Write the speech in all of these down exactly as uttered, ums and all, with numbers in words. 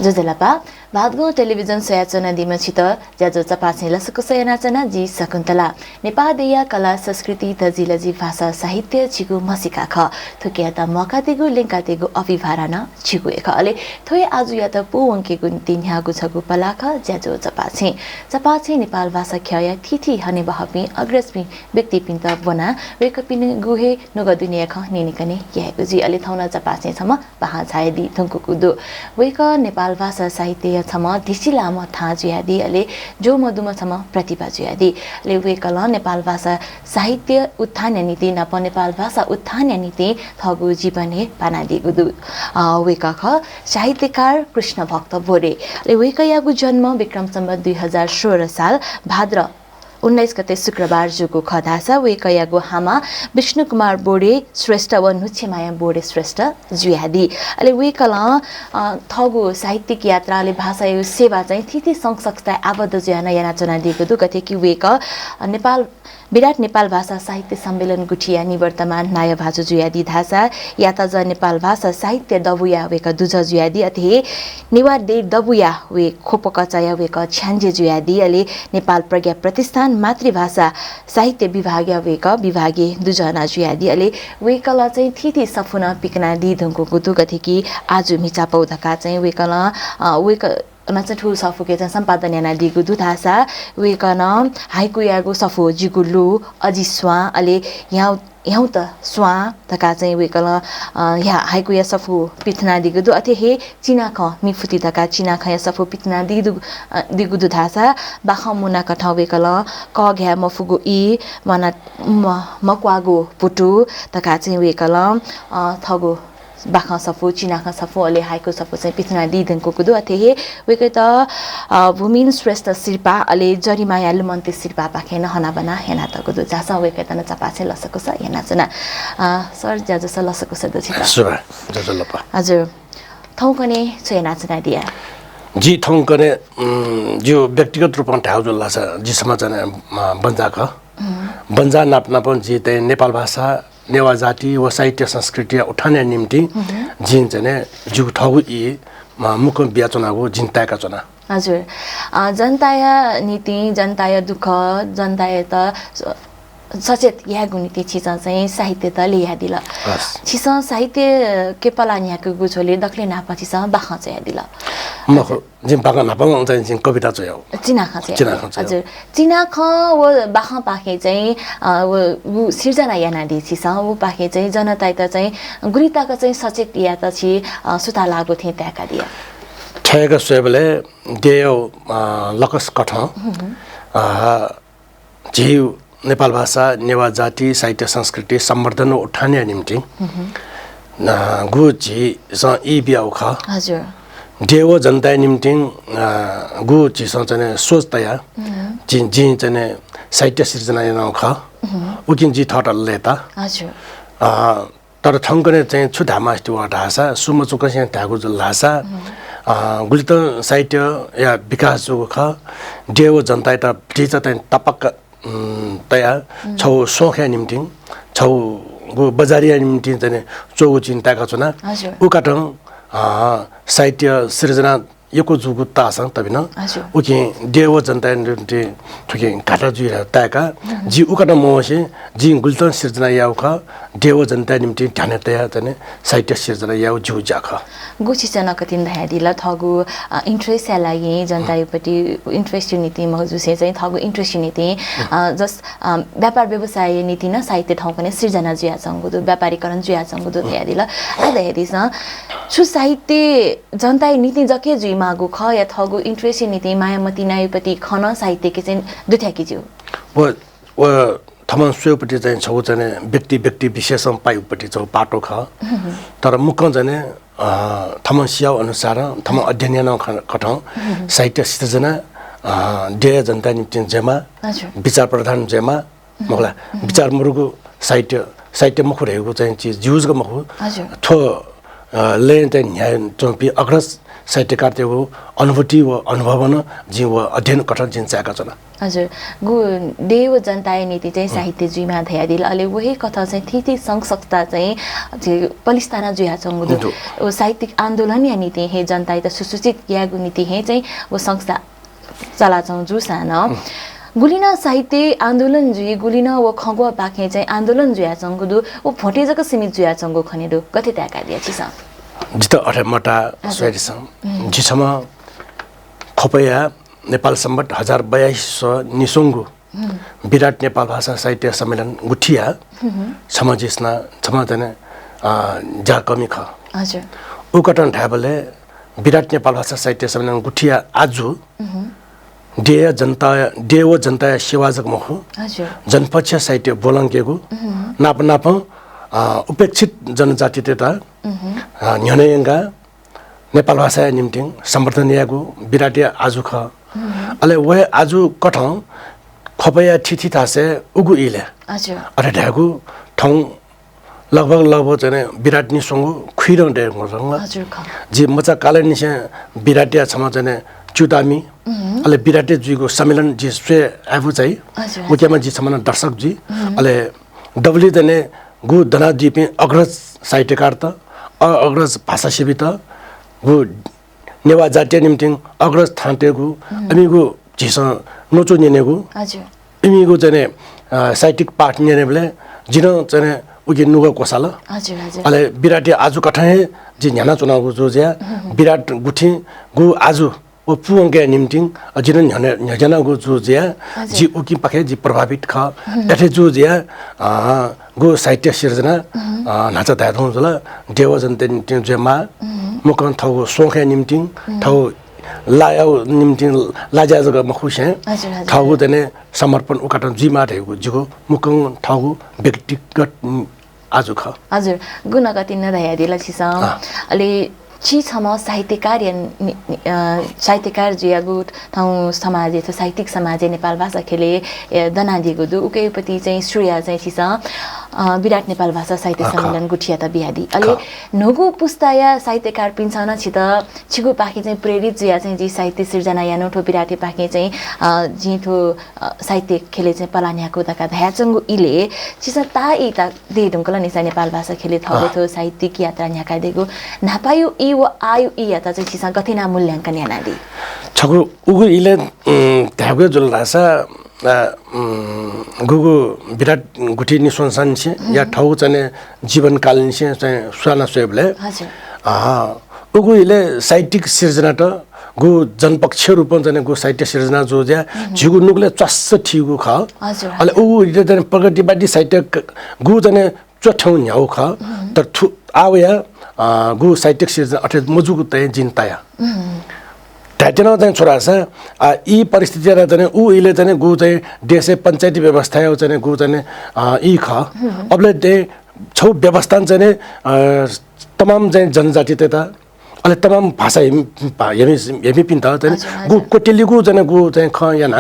ज्वजलपा, भादगाउँ टेलिभिजन स्वयाच्वनादीम्ह छित ज्याझ्वः चपाःछेँ लसकुस यानाच्वना, जि शकुन्तला। नेपाः देय्‌या कला, संस्कृति, तजिलजि, भाषा, साहित्य झीगु म्हसीका खः। थुकियात म्वाकादीगु, ल्यंकादीगु अभिभारा नं झीगु हे खः। अले थ्व हे आजुयात पूवंकेगु निंतिं न्ह्याःगु छगू पलाः खः ज्याझ्वः चपाःछेँ। चपाःछेँ नेपाल भाषा ख्यःया थीथी हनेबहःपिं अग्रजपिं व्यक्तिपिन्त ब्वनाः वय्‌कःपिनिगु हे नुगः दुनेया खँ न्यनेकने यायेगु जुइ। अले थौं नं चपाःछेँ छम्ह बाखं झायादी धुंकूगु दु। वय्‌कः नेपाल भाषा साहित्यया छम्ह धिसिलाःम्ह थां जुयादी, अले ज्वः मदुम्ह छम्ह प्रतिभा जुयादी। अले वय्‌कलं नेपाल भाषा साहित्य उत्थानया निंतिं नाप नेपाल भाषा उत्थानया निंतिं थःगु जीवन हे पानादीगु दु। अ, वय्‌कः खः साहित्यकार कृष्णभक्त बोडे। अले वय्‌कःयागु जन्म विक्रम सम्वत दुई हजार सोह्र साल भाद्र उन्नाइस गते शुक्रबार जूगु खः धाःसा वय्‌कःयागु हामा विष्णुकुमार बोडे श्रेष्ठ व न्हुच्छेमाया बोडे श्रेष्ठ जुयादी। अले वय्‌कलं, अ, थःगु साहित्यिक यात्रा अले भाषाया सेवा चाहिँ थीथी संघ संस्थाय् आबद्ध जुयाः नं यानाच्वनादीगु दु। गथे कि वय्‌कः, अ, नेपाल, विराट नेपाल भाषा साहित्य सम्मेलन गुथिया निवर्तमान नायः भाजु जुयादी धाःसा याताजः नेपाल भाषा साहित्य दबूया वय्‌कः दुजः जुयादी। अथे हे नेवाः देय् दबूया व ख्वप कचाया वय्‌कः छ्याञ्जे जुयादी। अले नेपाल प्रज्ञा प्रतिष्ठान मातृभाषा साहित्य विभागया वय्‌कः विभागीय दुजः नं जुयादी। अले वय्‌कलं चाहिँ थीथी सफू नं पिकनादी धुंकूगु दु। गथे कि आजु म्हिचापौ धकाः चाहिँ वय्‌कलं, अ, वय्‌कलं चाहिँ थ्व सफूके चाहिँ सम्पादन यानादीगु दु धाःसा वय्‌कलं हाइकुयागु सफू जिगु लु, अजि स्वां, अले ह्याउ ह्याउँत स्वां धकाः चाहिँ वय्‌कलं, अ, ह्या-, हाइकुया सफू पिथनादीगु दु। अथे हे चिनाखँ मिफुति धकाः चिनाखँया सफू पिथनादीगु दु, अ, दीगु दु धाःसा बाखं मुनाकथं वय्‌कलं कःघाये मफुगु ई, मना-, म-, मक्वाःगु पुतु धकाः चाहिँ वय्‌कलं, अ, थःगु बाखं सफू, चिनाखँ सफू, अले हाइकु सफू चाहिँ पिथनादी धुंकूगु दु। अथे हे वय्‌कःयात, अ, भूमिन श्रेष्ठ सिरपाः, अले जरिमाया लुमन्ति सिरपाःपाखें नं हनाबना यानातःगु दु। झासँ वय्‌कःयात नं चपाःछेँ लसकुस यानाच्वना। अ, सर, ज्याझ्वलय् लसकुस दु छित। सुभाय्, ज्याझ्वलय्। हजुर। थौंकन्हय् छु यानाच्वनादिया? जि थौंकन्हय्, उम्, जिगु व्यक्तिगत रूपं धायेगु जुल धाःसा जि समाजं, अ, बन्जा खः। बन्जा नाप नापं जि चाहिँ नेपाल भाषा, नेवाः जाति व साहित्य संस्कृतिया उत्थानया निम्तिं जिं चाहिँ जिगु थःगु ई, अ, मुक्कं बियाच्वनागु जिं ताय्‌काच्वना। हजुर। अ, जनताया निंतिं, जनताया दुःख, जनतायात स-, सचेत यायेगु निंतिं छिसं चाहिँ साहित्य त ल्ययादिल। हस्। छिसं साहित्यके पलाः न्ह्याकेगु झ्वलय् दकलय् न्हापां छिसं बाखं च्वयादिल। मखु, जिं बाखं न्हापां चाहिँ जिं कविता च्वयागु। चिनाखँ च्वयागु। चिनाखँ च्वयागु। हजुर। चिनाखँ व बाखंपाखें चाहिँ, अ, व, व सिर्जना यानादी छिसं, वपाखें चाहिँ जनतायात चाहिँ गुलि तक चाहिँ सचेत यायेत छि, अ, सुथालाःगु थें ताय्‌कादिया? ठ्याक्क स्वयेबलय् देय्‌या, अ, लकस कथं, अ, झी नेपाल भाषा, नेवाः जाति, साहित्य संस्कृति संवर्धन व उत्थानया निम्तिं, अ, गु झीसं ई बियागु खः। हजुर। देय् व जनताया निम्तिं, अ, गु झीसं चाहिँ सोच तया, जि-, जिं चाहिँ साहित्य सिर्जना यानागु खः। उकिं जि थःत लय्‌ता। हजुर। अ, तर थौंकन्हय् चाहिँ छु धायेमास्ति वः धाःसा, सु मचुकंसें धायेगु जुल धाःसा, अ, गुलितं साहित्यया विकास जूगु खः। देय् व जनतायात भतिचा चाहिँ तपक्क, उम्, तया छगू सोखया निम्तिं, छगू बजारया निम्तिं चाहिँ च्वःगु जिं ताय्‌काच्वना। हजुर। उकातं, अ, साहित्य सिर्जना यक्व जूगु ताःसां तबिनं हजुर। उकिं देय् व जनताया निम्तिं थुकिं घाटा जुइ धकाः ताय्‌का। जि उकातं मवंसे जिं गुलितं सिर्जना याःगु खः, देय् व जनताया निम्तिं ध्यानय् तयाः चाहिँ साहित्य सिर्जना याःगु जिगु ज्या खः। गु छिसं नकतिनि धयादिल, थःगु, अ, interest या लागि जनतायापट्टि interest या निंतिं मखु जुसे चाहिँ थःगु interest या निंतिं, अ, जस, अ, व्यापार व्यवसाय या निंतिं नं साहित्य थौंकन्हय् सिर्जना जुयाच्वंगु दु, व्यापारीकरण जुयाच्वंगु दु धयादिल। आः धयादिसँ, छु साहित्य जनताया निंतिं जक हे जुइमाःगु खः या थःगु interest या निंतिं माया मतिनायापट्टि खँ नं साहित्यके चाहिँ दुथ्याके ज्यू? व, व थम्हं स्वयेपट्टि चाहिँ छगू चाहिँ व्यक्ति, व्यक्ति विशेषं पाइपट्टि छगू पाटो खः। तर मुक्कं चाहिँ, अ, थम्हं सियाव अनुसार, थम्हं अध्ययन यानाव ख-, कथं साहित्य सिर्जना, अ, देय् जनताया निम्तिं जुइमा, हजुर। विचार प्रधान जुइमा, मखुला, विचार मरुगु साहित्य, साहित्य मखु धइगु चाहिँ चिज ज्यू जक मखु। हजुर। थ्व, अ, लँय् चाहिँ न्ह्याच्वंपिं अग्रज साहित्यकारतय्गु अनुभूति व अनुभवं जिं व अध्ययन कथं जिं चाय्काच्वना। हजुर, गु देय् व जनताया निंतिं चाहिँ साहित्य जुइमाः धयादिल, अले व हे कथं चाहिँ थीथी संघ संस्था चाहिँ जे पलिस्ताना जुयाच्वंगु दु। दु। व साहित्यिक आन्दोलनया निंतिं हे जनतायात सुसूचित यायेगु निंतिं हे चाहिँ व संस्था चलाच्वंगु जूसां नं गुलिं नं साहित्य आन्दोलन जुइ, गुलिं नं व खँग्वःपाखें चाहिँ आन्दोलन जुयाच्वंगु दु, व भोटे जक सीमित जुयाच्वंगु खने दु। गथे ताय्कादिया छिसं? जितः अथे मताः हजुर। स्वयादिसँ। जि छम्ह ख्वपया नेपाल सम्बत हजार बयासी सय निस्वंगु विराट नेपाल भाषा साहित्य सम्मेलन गुथिया छम्ह जि स्ना-, छम्ह चाहिँ, अ, ज्याकःमि खः। हजुर। उकथं धायेबलय् विराट नेपाल भाषा साहित्य सम्मेलन गुथिया आजु देय् जनता, देय् व जनताया सेवा जक मखु, हजुर। जनपक्ष साहित्य ब्वलंकेगु, नाप नापं, अ, उपेक्षित जनजातितय्त, अ, न्ह्यःने यंकाः नेपाल भाषाया निंतिं संवर्धन यायेगु विराटया आजु खः। अले व हे आजु कथं ख्वपया थीथी थासय् उगु इलय् हजुर। अथे धायेगु थौं लगभग, लगभग चाहिँ विराट निस्वंगु खुइदँ दयेधुंकल। हजुर खः। जि मचा कालंनिसें विराटया छम्ह चाहिँ च्यूताःमि, अले विराटय् जुइगु सम्मेलन जि स्वये आयेगु चाहिँ हजुर, हजुर। उकियामा जि छम्ह नं दर्शक जुइ। अले दबुलिइ चाहिँ गु दनादीपिं अग्रज साहित्यकारत, अ, अग्रज भाषासेवीत, गु नेवाः जातिया निंतिं अग्रज थानातय्गु, अमिगु झीसं न्वचु न्यनेगु, हजुर। इमिगु चाहिँ, अ, साहित्यिक पाठ न्यनेबलय् जिं नं चाहिँ उकी नुगः क्वसाल। हजुर, हजुर। अले विराटया आजु कथं हे जि न्ह्यानाच्वनागु जू जुया, विराट गुथिं गु आजु व पूवंकेया निंतिं, अ, जिं नं न्ह्यःने, न्ह्यज्यानागु जू जुया, हजुर। जि उकिपाखें जि प्रभावित खः। अथे जू जुया, अ, गु साहित्य सिर्जना, अ, न्हाचा धायेधुन जुल, देय् व जनताया निंतिं जुयेमाः, मुक्कं थःगु सोखया निंतिं, थःगु लाया निंतिं लाज्या जक मखुसें, हजुर, हजुर। थःगु चाहिँ समर्पण उकथं जुइमाः धयागु जिगु मुक्कं थःगु व्यक्तिगत, उम्, आजु खः। हजुर, गुण कतिं नं धयादिल छिसं। अँ। अले छि छम्ह साहित्यकार या नि-, नि-, अ, साहित्यकार जुयागु थौं समाजय्, थ्व साहित्यिक समाजय् नेपाल भाषा ख्यलय्, अ, दनादीगु दु। उकियापति चाहिँ श्रेय चाहिँ छिसं, अ, विराट नेपाल भाषा साहित्य अँ, खः। सम्मेलन गुथियात बियादी। अले खः। न्हूगु पुस्ताया साहित्यकारपिन्सं नं छित, छिगुपाखें चाहिँ प्रेरित जुया चाहिँ जि साहित्य सिर्जना याना थ्व विराटयापाखें चाहिँ, अ, जिं थ्व, अ, साहित्य ख्यलय् चाहिँ पला न्ह्याकू धकाः धयाच्वंगु इलय् छिसं ताःई ता दयेधुंकल नि सा नेपाल भाषा ख्यलय् थःगु अँ। थ्व साहित्यिक यात्रा न्ह्याकादीगु। न्हापाया ई व आःया ईयात चाहिँ छिसं गथे यानाः मूल्यांकन यानादी? छगू उगु इलय्, उम्, धायेगु जुल धाःसा, अ, उम्, गुगु विराट गुथि निस्वंसांनिसें या थःगु चाहिँ जीवनकालंनिसें चाहिँ स्वयाना स्वयेबलय्, हजुर। अ, उगु इलय् साहित्यिक सिर्जनात गु जनपक्षीय रूपं चाहिँ गु साहित्य सिर्जना जू जुया झीगु नुगलय् च्वास्स थीगु खः। हजुर, अले हजुर। उगु इलय् चाहिँ प्रगतिवादी साहित्य क-, गु चाहिँ च्वथ्यंगु न्ह्यागु खः। तर थु आः वया, अ, गु साहित्यिक सिर्जना अथे मजूगु चाहिँ जिं ताया। धायेत्यना चाहिँ छु धाःसा, अ, ई परिस्थितिया चाहिँ उ इलय् चाहिँ गु चाहिँ देशय् पञ्चायती व्यवस्थाया चाहिँ गु चाहिँ, अ, ई खः। अबलय् चाहिँ छगू व्यवस्थां चाहिँ, अ, तमाम चाहिँ जनजातितय्त अले तमाम भाषा हेमि-, भा-, हेमि-, हेमिपिन्त चाहिँ हजुर, गु हजुर। कोटेलिगु चाहिँ गु चाहिँ खँ याना।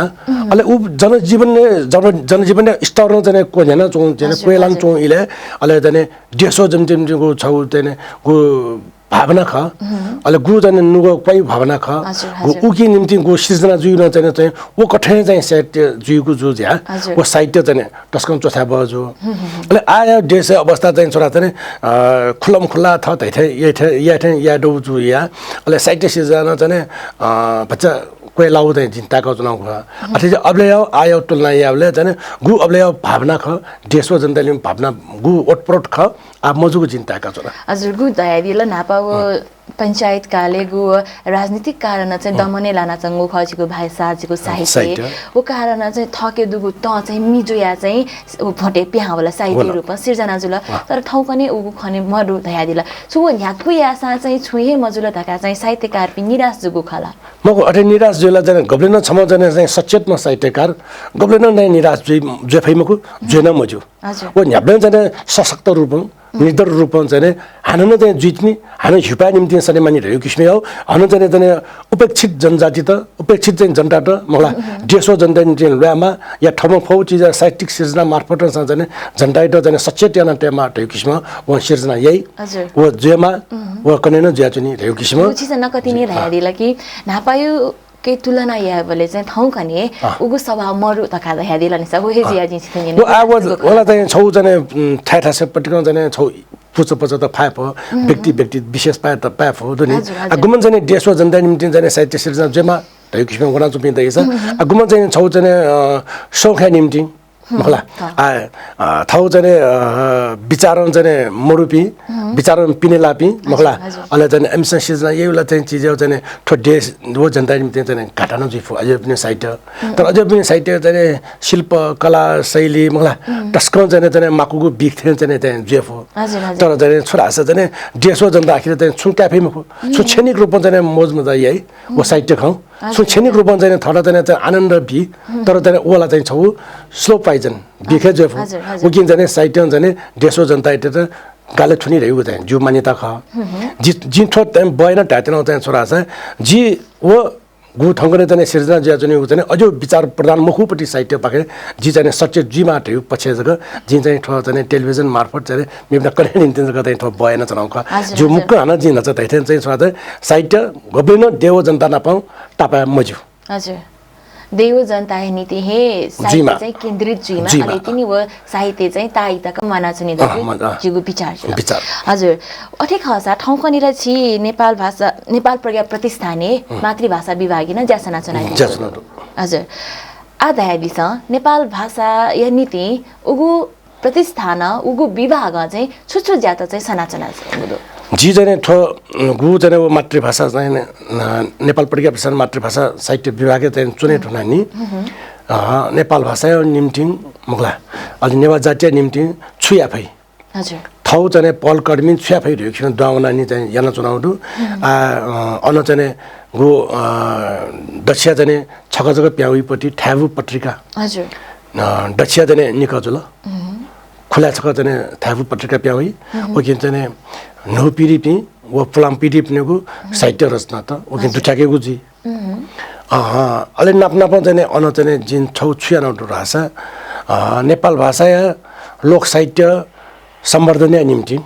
अले उ जनजीवन, जन-, जनजीवन स्तर चाहिँ क्वन्ह्याना च्वं, चाहिँ हजुर, क्वय्लाना हजुर। च्वं इलय्, अले चाहिँ देशो जमजम गु छगू चाहिँ गु भावना खः। अले गु चाहिँ नुगः क्वाइ भावना खः। हजुर, गु हजुर। उकी निम्ति गु सिर्जना जुइन चाहिँ, चाहिँ व कथं चाहिँ साहित्य जुइगु जू जुया, हजुर। व साहित्य चाहिँ तसकं च्वछाय् बहःजू। अले आःया देशया अवस्था चाहिँ छु धाःसा चाहिँ, अ, खुल्लमखुल्ला थः धइथें याइथें, याइथें याये दउ जू या। अले साहित्य सिर्जना चाहिँ, अ, भचा क्वय्लाउ चाहिँ जिं ताय्काच्वनागु खः। अथे चाहिँ अबलय् आःया तुलना यायेबलय् चाहिँ गु अबलय् भावना खः, देश व जनतालिं भावना गु ओतप्रोत खः, आः मजूगु जिं ताय्काच्वना। हजुर, गु धयादिल न्हापा व पञ्चायत कालय् गु राजनीतिक कारणं चाहिँ दमनय् लानाच्वंगु खः झीगु भाषा, झीगु साहित्य। साहित्य। व कारणं चाहिँ थःके दुगु तं चाहिँ मि जुया चाहिँ व भोटे पिहां वल, साहित्य रूपं सिर्जना जुल। तर थौंकन्हय् उगु खने मदु धयादिल। छु व न्ह्याकु याःसां चाहिँ छुं हे मजुल धकाः चाहिँ साहित्यकारपिं निराश जूगु खः ला? मखु, अथे निराश जुइला चाहिँ गबलें नं छम्ह चाहिँ, चाहिँ सचेतम्ह साहित्यकार गबलें नं चाहिँ निराश जुइ, जुइ फइ मखु, जुइ नं मज्यू। हजुर। व न्ह्याबलें चाहिँ सशक्त रूपं निडर रूपं चाहिँ नि हानं नं चाहिँ जुइतिनि, हानं ह्युपाया निम्तिं सनेमानि धयागु किसिमया हो। हानं चाहिँ नि, चाहिँ नि उपेक्षित जनजातित, उपेक्षित चाहिँ जनतात, मखु ला, देश व जनताया निम्तिं ल्वायेमाः, या थःम्हं फौ चिज साहित्यिक सिर्जना मार्फत चाहिँ नि जनतायात चाहिँ नि सचेत याना तयेमाः धयागु किसिमं वं सिर्जना याइ। हजुर। व जुयेमाः, व कन्हय् नं जुयाच्वनी धयागु किसिमं। व चिज नकतिनि धयादिल कि न्हापाया के तुलना यायेबलय् चाहिँ थौंकन्हय् अँ। उगु स्वभाव मरु धकाः धयादिल नि सा। व हे अँ। जिया जिं छिथं व आ, व, वला चाहिँ छौ चाहिँ नि, उम्, थाय् थासय् पतिकं चाहिँ नि छौ पुचः पचः त फाये फु, व्यक्ति, व्यक्ति विशेष पाये त पाये फु दु नि। हजुर, आ, हजुर। गुम्हं चाहिँ नि देश व जनताया निम्तिं चाहिँ नि साहित्य सिर्जना जुयेमाः धयागु किसिमं वनाच्वंपिं दइसा। आ, गुम्हं चाहिँ नि छौ चाहिँ नि, अ, सौखया निम्तिं, मखु ला। अँ। आ, अ, थौ चाहिँ नि, अ, विचारं चाहिँ नि मरुपिं, विचारं पिने लाःपिं, मखु ला। हजुर, हजुर। अले चाहिँ नि एमसन सिर्जना याइबलय् चाहिँ चिजय् चाहिँ नि थ्व देश व जनताया निम्तिं चाहिँ नि घाटा नं जुइ फु, अझै पनि साहित्य। तर अझै पनि साहित्य चाहिँ नि शिल्प, कला, शैली, मखु ला, तसकं चाहिँ नि, चाहिँ नि माकुगु बिख थें चाहिँ नि, चाहिँ नि जुइ फु। हजुर, हजुर। तर चाहिँ नि छु धाःसा चाहिँ नि देश व जनता आखिर चाहिँ नि छुं काये फइ मखु। छुं क्षणिक रूपं चाहिँ नि मौज मजा याइ, व साहित्य खँ। हजुर। छुं क्षणिक रूपं चाहिँ नि थःत चाहिँ नि, चाहिँ नि आनन्द बी, तर चाहिँ नि वला चाहिँ छौ slow poison, बिखय् जुइ फु। हजुर, हजुर। उकिं चाहिँ नि साहित्यं चाहिँ नि देश व जनतायात गालय् थुनी धयागु चाहिँ नि जिगु मान्यता खः। जि, जिं थ्व चाहिँ नि बय् नं धायेत्यनागु चाहिँ नि छु धाःसा, जि व गु थौंकन्हय् चाहिँ नि सिर्जना जुयाच्वनीगु चाहिँ नि अझै विचार प्रधान मखुपट्टि साहित्यपाखें जि चाहिँ नि सचेत जुइमाः धयागु पक्षय् जक जिं चाहिँ नि थ्व चाहिँ नि television मार्फत चाहिँ नि मेपिन्त कन्हय् निम्तिं जक चाहिँ नि थ्व बय् यानाच्वनागु खः। हजुर, जिगु हजुर। मुक्क हानं जिं न्हाचा धाइथें चाहिँ नि छु धाःसा साहित्य गुबलें नं देश व जनता नाप तापाय् मज्यू। हजुर। देश व जनताया निंतिं हे साहित्य जुइमाः। चाहिँ केन्द्रित जुइमाः, जुइमाः। अले तिनि व साहित्य चाहिँ ताःई तक म्वानाच्वनी अँ, धइगु म-, अँ। जिगु विचार जुल। विचार। हजुर। अथे खःसा थौंकन्हय् छि नेपाल भाषा, नेपाल प्रज्ञा प्रतिष्ठानय् मातृभाषा विभागय् नं ज्या सनाच्वनादीगु। ज्या सनादु। हजुर। आः धयादिसँ, नेपाल भाषाया निंतिं उगु प्रतिष्ठानं, उगु विभागं चाहिँ छु छु ज्यात चाहिँ सनाच्वनादीगु दु? जि चाहिँ नि थ्व, उम्, गु चाहिँ नि व मातृभाषा चाहिँ नि, अ, नेपाल प्रज्ञा प्रतिष्ठान मातृभाषा साहित्य विभागय् चाहिँ च्वने धुनानि, अ, नेपाल भाषाया निम्तिं मखु ला, अले नेवाः जातिया निम्तिं छु याये फइ? हजुर। थौ चाहिँ नि पहलकदमी छु याये फइ धइगु खँ दुहां वनानि चाहिँ यानाच्वनागु दु। आ, अ, अन चाहिँ नि गु, अ, दच्छिया चाहिँ नि छकः जक पिहां वइपति थाय्‌बु पत्रिका। हजुर। अ, दच्छिया चाहिँ नि निकः जुल। खुलाय् छकः चाहिँ नि थाय्‌बु पत्रिका पिहां वइ। उकिं चाहिँ नि न्हू पिढीपिं व पुलां पिढीपिनिगु साहित्य रचनात उकिं हजुर। दुथ्याकेगु जुइ। अहँ, अले नाप नापं चाहिँ नि अन चाहिँ नि जिं छौ छु यानागु दु धाःसा, अ, नेपाल भाषाया लोक साहित्य संवर्धनया निम्तिं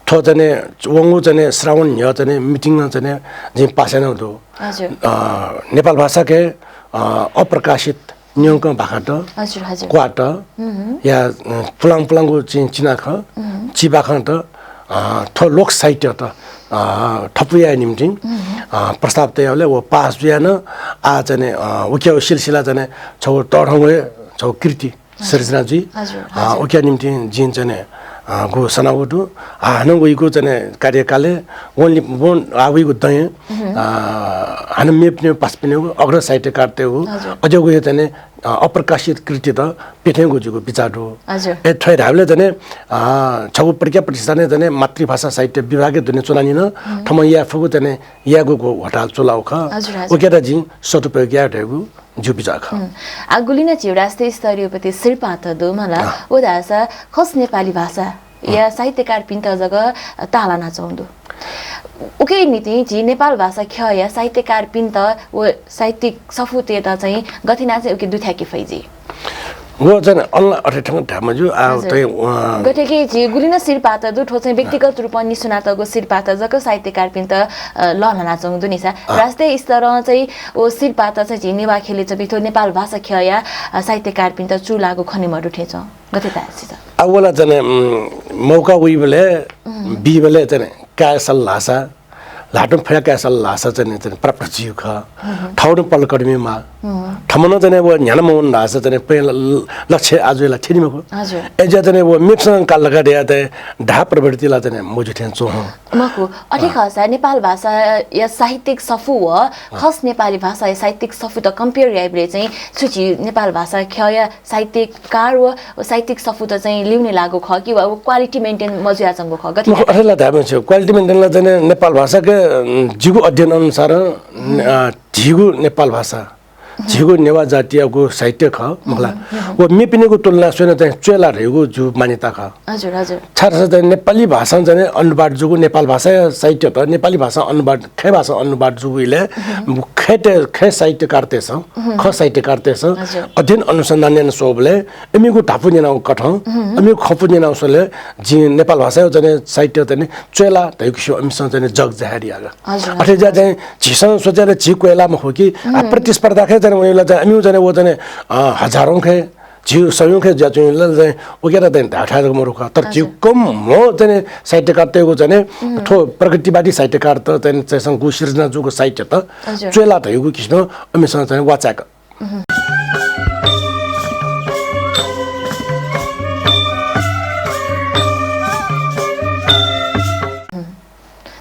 थ्व चाहिँ नि वंगु चाहिँ नि श्रावण न्ह्यः चाहिँ नि meeting नं चाहिँ नि जिं pass यानागु दु। हजुर। अ, नेपाल भाषाके, अ, अप्रकाशित न्यंकं बाखात, हजुर, हजुर। क्वात, या, अ, पुलां पुलांगु चिं चिनाखँ, चिबाखंत, अ, थ्व लोक साहित्यत, अ, थपु याये निम्तिं, अ, प्रस्ताव तयाबलय् व pass जुयाः नं आ चाहिँ नि, अ, उकिया सिलसिला चाहिँ नि छौ तःधंगु हे छौ कृति सिर्जना जुइ। हजुर, अ, हजुर। उकिया निम्तिं जिं चाहिँ नि, अ, गु सनागु दु। आ, हानं वइगु चाहिँ नि कार्यकालय् वंलि-, वं-, आ, वइगु दँय्, अ, हानं मेपिनि पासापिनिगु अग्र साहित्यकारतय्‌गु हजुर। अज्याःगु हे चाहिँ नि, अ, अप्रकाशित कृतित प्यथेंगु जिगु बिचाः दु। हजुर। ए, थ्व हे धायेबलय् चाहिँ नि, अ, छगू प्रज्ञा प्रतिष्ठानय् चाहिँ नि मातृभाषा साहित्य विभागय् दुने च्वनानि नं थमं याये फुगु चाहिँ नि यायेगु गु ह्वःताः चूलागु खः। हजुर, हजुर। उकियात जिं सदुपयोग याये धयागु जिगु बिचाः खः। हुँ। आ, गुलि नं झीगु राष्ट्रिय स्तरीय पति सिरपाःत दु मला, अँ। व धाःसा खस नेपाली भाषाया साहित्यकारपिन्त जक ताःलानाच्वंगु दु। उकिया निंतिं झी नेपाल भाषा ख्यःया साहित्यकारपिन्त व साहित्यिक सफूतय्‌त चाहिँ गथे याना चाहिँ उकी दुथ्याके फइ जुइ? व चाहिँ अन ला अथे थें धाये मज्यू, आ, हजुर। तै, अ, गथे कि झी गुलि नं सिरपाःत दु, थ्व चाहिँ व्यक्तिगत रूपं निस्वनातःगु सिरपाःत जक साहित्यकारपिन्त, अ, लःल्हानाच्वंगु दु नि सा। अँ। राष्ट्रिय स्तरं चाहिँ व सिरपाःत चाहिँ झी नेवाः ख्यलय् च्वंपिं थ्व नेपाल भाषा ख्यःया, अ, साहित्यकारपिन्त चूलाःगु खने मदु थें च्वं। गथे ताः छित? आ, व ला चाहिँ नि, उम्, मौका वइबलय्, उम्। बीबलय् चाहिँ नि काये सल धाःसा, ल्हातं फया काये सल धाःसा चाहिँ नि, चाहिँ नि प्राप्त जुइगु खः। थौं नं पहलकदमी माः। थम्हं नं चाहिँ नि व न्ह्याना मवन धाःसा चाहिँ नि पहेँल ल-, लक्ष्य आजुइ ला थ्यनी मखु। हजुर। अय्‌जुया चाहिँ नि व मेपिसं काल धकाः धयाः चाहिँ धाः प्रवृत्ति ला चाहिँ नि मजू थें च्वं हँ। मखु, अथे अँ। खःसा नेपाल भाषाया साहित्यिक सफू व अँ। खस नेपाली भाषाया साहित्यिक सफूत compare याइबलय् चाहिँ छु झी नेपाल भाषा ख्यःया साहित्यकार व साहित्यिक सफूत चाहिँ लिउने लागु खः कि वा व quality maintain मजुयाच्वंगु खः? गथे मखु, अथे ला धाये मज्यू। Quality maintain ला चाहिँ नि नेपाल भाषाके, अँ, जिगु अध्ययन अनुसार, अँ, झीगु नेपाल भाषा झीगु नेवाः जातियागु साहित्य खः, मखु ला? व मेपिनिगु तुलनाय् स्वयाः चाहिँ च्वय् ला धयागु जिगु मान्यता खः। हजुर, हजुर। छाय्धाःसा चाहिँ नेपाली भाषां चाहिँ अनुवाद जूगु, नेपाल भाषाया साहित्य त नेपाली भाषां अनुवाद, खय् भाषां अनुवाद जूगु इलय् खय्, खय् साहित्यकारतय्सं, खः साहित्यकारतय्सं हजुर। अध्ययन अनुसन्धान याना स्वःबलय् इमिगु धापू न्यनागु कथं, इमिगु खँपू न्यनागु स्वलय् जिं नेपाल भाषाया चाहिँ साहित्य चाहिँ च्वय् ला धयागु किसिमं इमिसं चाहिँ जग जाहेर याः। हजुर, अथे हजुर। जुयाः चाहिँ झीसं स्वयाः चाहिँ झी क्वय् ला मखु कि, आ, प्रतिस्पर्धा खय् चाहिँ वनेबलय् चाहिँ इमिगु चाहिँ व चाहिँ, अ, हजारौं खय्, झी सयौं खय् जुयाच्वंबलय् चाहिँ उकियात चाहिँ धायेथाय् जक मरु खः। तर झी हजुर। कम म्हो चाहिँ साहित्यकारतय्गु चाहिँ थ्व प्रगतिवादी साहित्यकारत चाहिँ, चाहिँ गु सिर्जना जूगु साहित्य त हजुर। च्वय् ला धयागु किसिमं इमिसं चाहिँ वाचाय्क।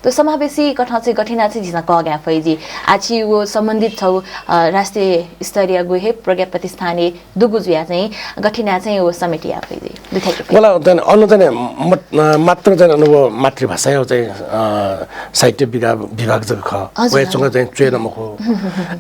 त समावेशी कथं चाहिँ गथे याना चाहिँ झीसं कःघाये फइ जुइ। आः छिं व सम्बन्धित छगू, अ, राष्ट्रिय स्तरीयगु हे प्रज्ञा प्रतिष्ठानय् दुगु जुयाः चाहिँ गथे याना चाहिँ व समेटे याये फइ जुइ। दुथ्याके फइ। वला, अन चाहिँ अन चाहिँ मत-, अ, मात्र चाहिँ अन व मातृभाषाया चाहिँ, अ, साहित्य विभाग, विभाग जक खः। हजुर, वय् च्वंक हजुर। चाहिँ च्वय् नं मखु।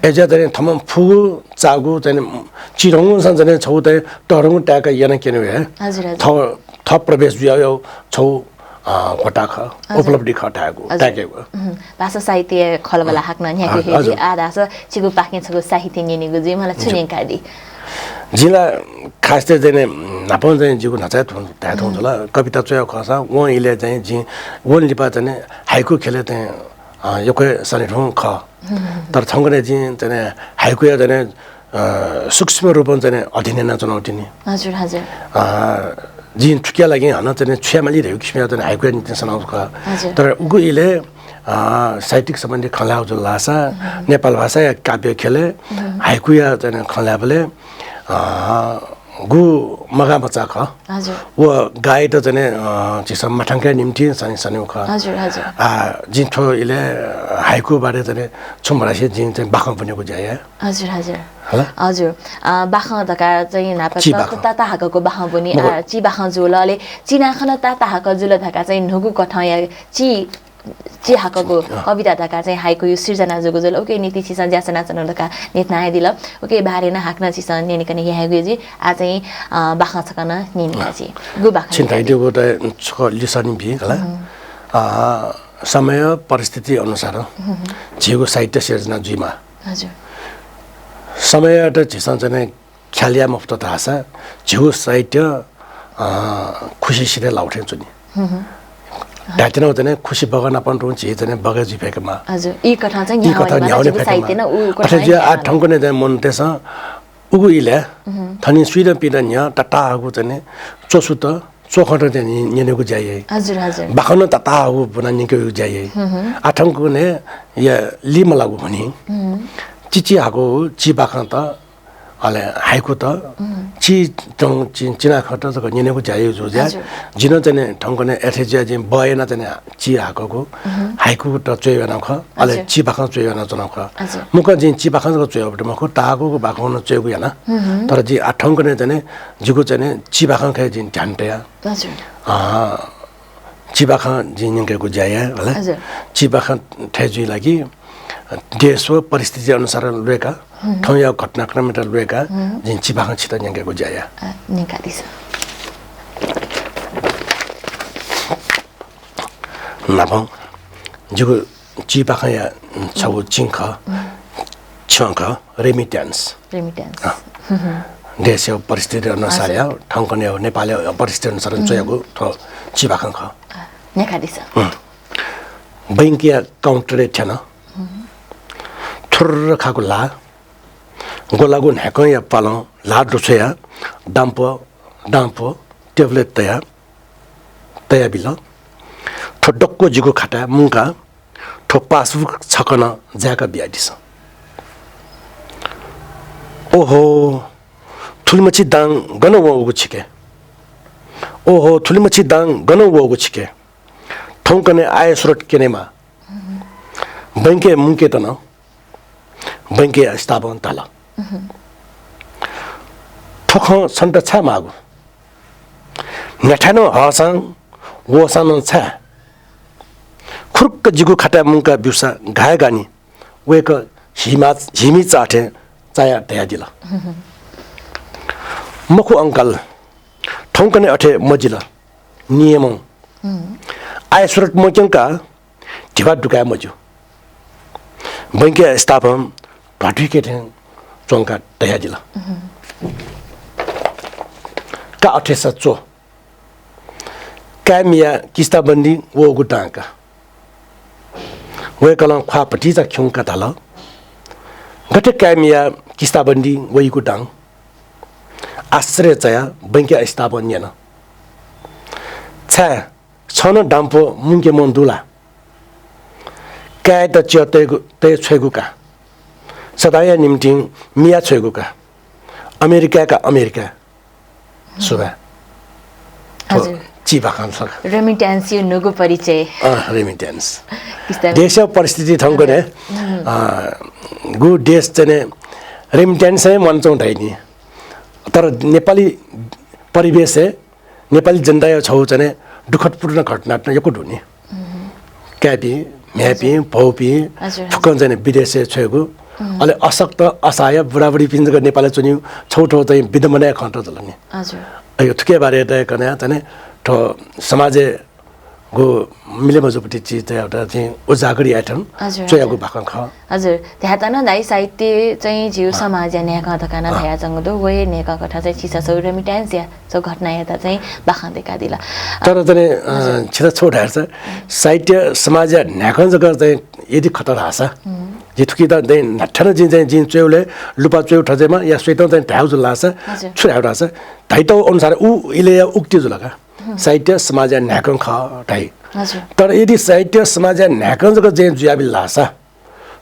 अय् जुयाः चाहिँ थःम्हं फुगु चाःगु चाहिँ चिधंगुसां चाहिँ छगू चाहिँ तःधंगु ताय्क याना क्यनेगु हे। हजुर, हजुर। थः, थः प्रवेश जुयाः छगू, अ, ह्वःताः खः, हजुर। उपलब्धि खः ताय्कू, हजुर। ताय्केगु। उहुँ। भाषा साहित्य खलबल हाकनं न्ह्याके हजुर। हे जुइ। आः धाःसा छिगु पाखें छगू साहित्य न्यनेगु जुइ, मला छु ज्यू। न्यंकादी? जिं ला खास चाहिँ न्हापां चाहिँ जिगु न्हाचः थौं, धाये थौं जुल। कविता च्वया खःसा वं इलय् चाहिँ जिं वं लिपा चाहिँ हाइकु ख्यलय् चाहिँ, अ, यक्व हे सने थौं खः। तर थौंकन्हय् जिं चाहिँ हाइकुया चाहिँ, अ, सूक्ष्म रूपं चाहिँ अध्ययन यानाच्वनागु तिनि। हजुर, हजुर। अ, जिं थुकिया लागि हानं चाहिँ छु यायेमाली धयागु किसिमया चाहिँ हाइकुया निंतिं सनागु खः। हजुर। तर उगु इलय्, अ, साहित्यिक सम्बन्धी खँ ल्हायेगु जुल धाःसा नेपाल भाषाया काव्य ख्यलय् हाइकुया चाहिँ खँ ल्हायेबलय्, अ, गु मगाःमचाः खः। हजुर। व गाःयात चाहिँ, अ, झीसं माथांकाया निंतिं सने, सनेगु खः। हजुर, हजुर। आ, जिं थ्व इलय् हाइकु बारे चाहिँ छुं मधासे जिं चाहिँ बाखं ब्वनेगु ज्या याये। हजुर, हजुर। हला? हजुर। अ, बाखं धकाः चाहिँ न्हापा चिबाखं। ताताहाकःगु बाखं ब्वनी, मखु। आ, चिबाखं जुल, अले चिनाखँ ताताहाकः जुल धकाः चाहिँ न्हूगु कथंया चि चिहाकःगु अँ। कविता धकाः चाहिँ हाइकुया सिर्जना जूगु जुल। उकिया निंतिं छिसं ज्या सनाच्वनागु धकाः न्ह्यथनादिल। उकिया बारे नं हाकनं छिसं न्यनेकने यायेगु जुइ। आः चाहिँ, अ, बाखं छकः नं न्यनेका जुइ। गु बाखं छिं न्यनेका जुइ? धयादीगु त छकः लिसः नि बी, हला? अ, समय परिस्थिति अनुसार झीगु साहित्य सिर्जना जुइमाः। हजुर। समययात झीसं चाहिँ ख्याल याये मफुत धाःसा झीगु साहित्य, अ, खुसि सिधय् लाःगु थें च्वनी। धायेत्यनागु चाहिँ खुसि बगः नापं तुं झी चाहिँ बगय् जुइ फय्केमाः। हजुर, ई कथं चाहिँ ई कथं न्ह्यावनेमाः न्ह्यावने झीगु साहित्य फय्केमाः। नं उ कथं अथे जुयाः आः थौंकन्हय् चाहिँ मनूतय्सं उगु इलय् थनिं स्वीदँ पिदँ न्ह्यः ताताहाकःगु चाहिँ च्वसुत, च्वखँत चाहिँ न्यनेगु ज्या याइ। हजुर, हजुर। बाखं नं ताताहाकःगु ब्वनाः न्यंकेगु ज्या याइ। आः थौंकन्हय् या लिमलाःगु हुनिं चिचिहाकःगु चिबाखंत, अले हाइकुत, चिधंगु चि-, चिनाखँत जक न्यनेगु ज्या याइ जूगु जुयाः। हजुर। जिं नं चाहिँ थौंकन्हय् अथे जुयाः जिं बहः यानाः चाहिँ चिहाकःगु हाइकुत च्वय् यानागु खः, अले हजुर। चिबाखं च्वय् यानाच्वनागु खः। हजुर। मुक्कं जिं चिबाखं जक च्वयागु मखु, ताहाकःगु बाखं नं च्वयेगु याना। तर जिं आः थौंकन्हय् चाहिँ जिगु चाहिँ चिबाखं खँय् जिं ध्यान तया। हजुर। अ, चिबाखं जिं न्यंकेगु ज्या याये, हला? हजुर। चिबाखं थथे जुइ लागि देश व परिस्थिति अनुसार ल्वय्का, थौंया घटनाक्रमयात ल्वय्का, जिं चिबाखं छित न्यंकेगु ज्या याये। अ, न्यंकादिसँ। न्हापां जिगु चिबाखंया छगू चिं खः, छ्यं खः, remittance। Remittance। अँ। देशया परिस्थिति अनुसार हजुर। या, थौंकन्हय् नेपालया परिस्थिति अनुसार च्वयागु थ्व चिबाखं खः। अ, न्यंकादिसँ। बैंकया counter-य् थ्यन। थुर्र खाःगु ल्हाः, ग्वलाःगु न्हाय्कंया पालं ल्हाः दुछ्वयाः दाम्प, दाम्प टेबलय् तया, तयाबिल। थ्व दक्व जिगु खाताय् मुंकाः थ्व passbook छकः नं जाय्का बियादिसँ। ओहो, थुलिमछि दां गन वःगु छिके? ओहो, थुलिमछि दां गन वःगु छिके? थौंकन्हय् आय स्रोत क्यनेमाः। बैंकय् मुंकेत नं बैंकया स्टाफं धाल। थ्व खँ छन्त छाय् माःगु? न्ह्याथाय् नं हःसां वःसां नं छाय्? खुरुक्क जिगु खाताय् मुंका ब्यूसा घाये गानि, वय्कः हिमा, हिमि चाःथें चायाः धयादिल, "मखु uncle, थौंकन्हय् अथे मजिल, नियमं आय स्रोत मक्यंकाः धिबा दुकाये मज्यू।" बैंकया स्टाफं ध्वाथुइके थें च्वंकाः धयादिल, "का अथेसा च्व।" काय्‌मिया किस्ताबन्दी वःगु दां का। वय्‌कलं ख्वाः भतिचा खिउँकाः धाल, "गथे काय्‌मिया किस्ताबन्दी वइगु दां?" आश्चर्य चायाः बैंकया स्टाफं न्यन, "छाय्, छं नं दाम्पो मुंके मन दु ला? काय्‌यात च्यः तयेगु, तये छ्वयेगु का। सदांया निंतिं मिया छ्वयेगु का। अमेरिकाय् का अमेरिकाय्।" सुभाय्। थ्व हजुर। चिबाखं छगू। रेमिट्यान्सया न्हूगु परिचय। अँ, रेमिट्यान्स। किस्ता देशया परिस्थिति थौंकन्हय्, अँ, गु देश चाहिँ रेमिट्यान्सय् हे म्वानाच्वं धाइ नि। तर नेपाली परिवेशय् नेपाली जनताया छगू चाहिँ दुःखदपूर्ण घटना त यक्व दु नि। काय्‌पिं, म्ह्याय्‌पिं, हजुर। भौपिं, हजुर, हजुर। थुकं चाहिँ विदेशय् छ्वयेगु। अले अशक्त, असहाय, बुढाबुढीपिं जक नेपालय् च्वनीगु छगू थ्व चाहिँ विडम्बनाया खँ त जुल नि। हजुर। अ, थुकिया बारे त कन्हय् चाहिँ थ्व समाजय् गु मिले मजुपति चिज चाहिँ एउटा चाहिँ उजागर यायेथें हजुर, च्वयागु हजुर। बाखं खः। हजुर, ध्यात नं धाइ साहित्य चाहिँ झीगु अँ। समाजया न्हाय्‌कं धकाः नं अँ। धयाच्वंगु दु। व हे न्हाय्‌कं कथं चाहिँ छिसं छगू रेमिट्यान्सया छगू घटनायात चाहिँ बाखं दय्‌कादिल। तर चाहिँ, अ, हजुर। छिसं छगू धाःसा साहित्य समाजया न्हाय्‌कं जक चाहिँ यदि खत धाःसा, हुँ। जि थुकित चाहिँ न्हाय्‌थें जिं चाहिँ जिं च्वयेबलय् लुपा च्वयेगु थजेमा या स्वयातं चाहिँ धायेगु जुल धाःसा, हजुर। छु धायेगु धाःसा, धाइतौ अनुसार उ इलय्‌या उक्ति जुल का। साहित्य समाजया न्हाय्‌कं खः धाइ। हजुर। तर यदि साहित्य समाजया न्हाय्‌कं जक चाहिँ जुयाबिल धाःसा,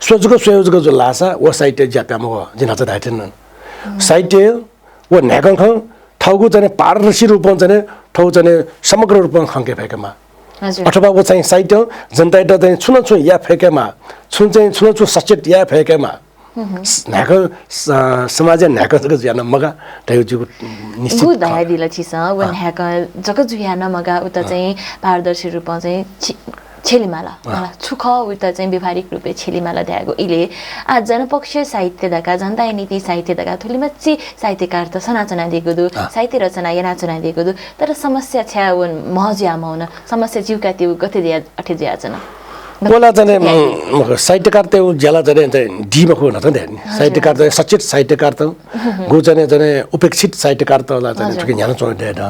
स्व जक स्वयेगु जक जुल धाःसा, व साहित्य ज्या प्यामगु जिं न्हाचः धायेथें नं। साहित्य व न्हाय्‌कं खँ थःगु चाहिँ पारदर्शी रूपं चाहिँ थःगु चाहिँ समग्र रूपं खंके फय्‌केमा। हजुर। अथवा व चाहिँ साहित्यं जनतायात चाहिँ छुं न छुं याये फय्‌केमा, छुं चाहिँ छुं न छुं सचेत याये फय्‌केमा। न्हाय्‌कं स-, समाजया न्हाय्‌कं जक जुयाः नं मगाः धयागु जिगु निश्चित गु खः। धयादिल छिसं, व अँ। न्हाय्‌कं जक जुयाः नं मगाः, उत अँ। चाहिँ पारदर्शी रूपं चाहिँ छि-, छ्यलेमाल। अँ। मला, छु खः उत चाहिँ व्यावहारिक रूपय् छ्यलेमाल धयागु इलय्। आ, जनपक्षीय साहित्य धकाः, जनताया निंतिं साहित्य धकाः थुलिमछि साहित्यकारत सनाच्वनादीगु दु, अँ। साहित्य रचना यानाच्वनादीगु दु, तर समस्या छाय् व म्हजुयामवन, समस्या ज्यूकात्यु गथे जुया अथे जुयाच्वन? व ला चाहिँ, उम्, साहित्यकारतय् ज्या ला चाहिँ, चाहिँ दी मखु न्हाचः धाये नि। हजुर। साहित्यकारत, सचेत साहित्यकारत, गु चाहिँ, चाहिँ उपेक्षित साहित्यकारत ला चाहिँ हजुर। थुकी न्ह्यानाच्वंगु दु।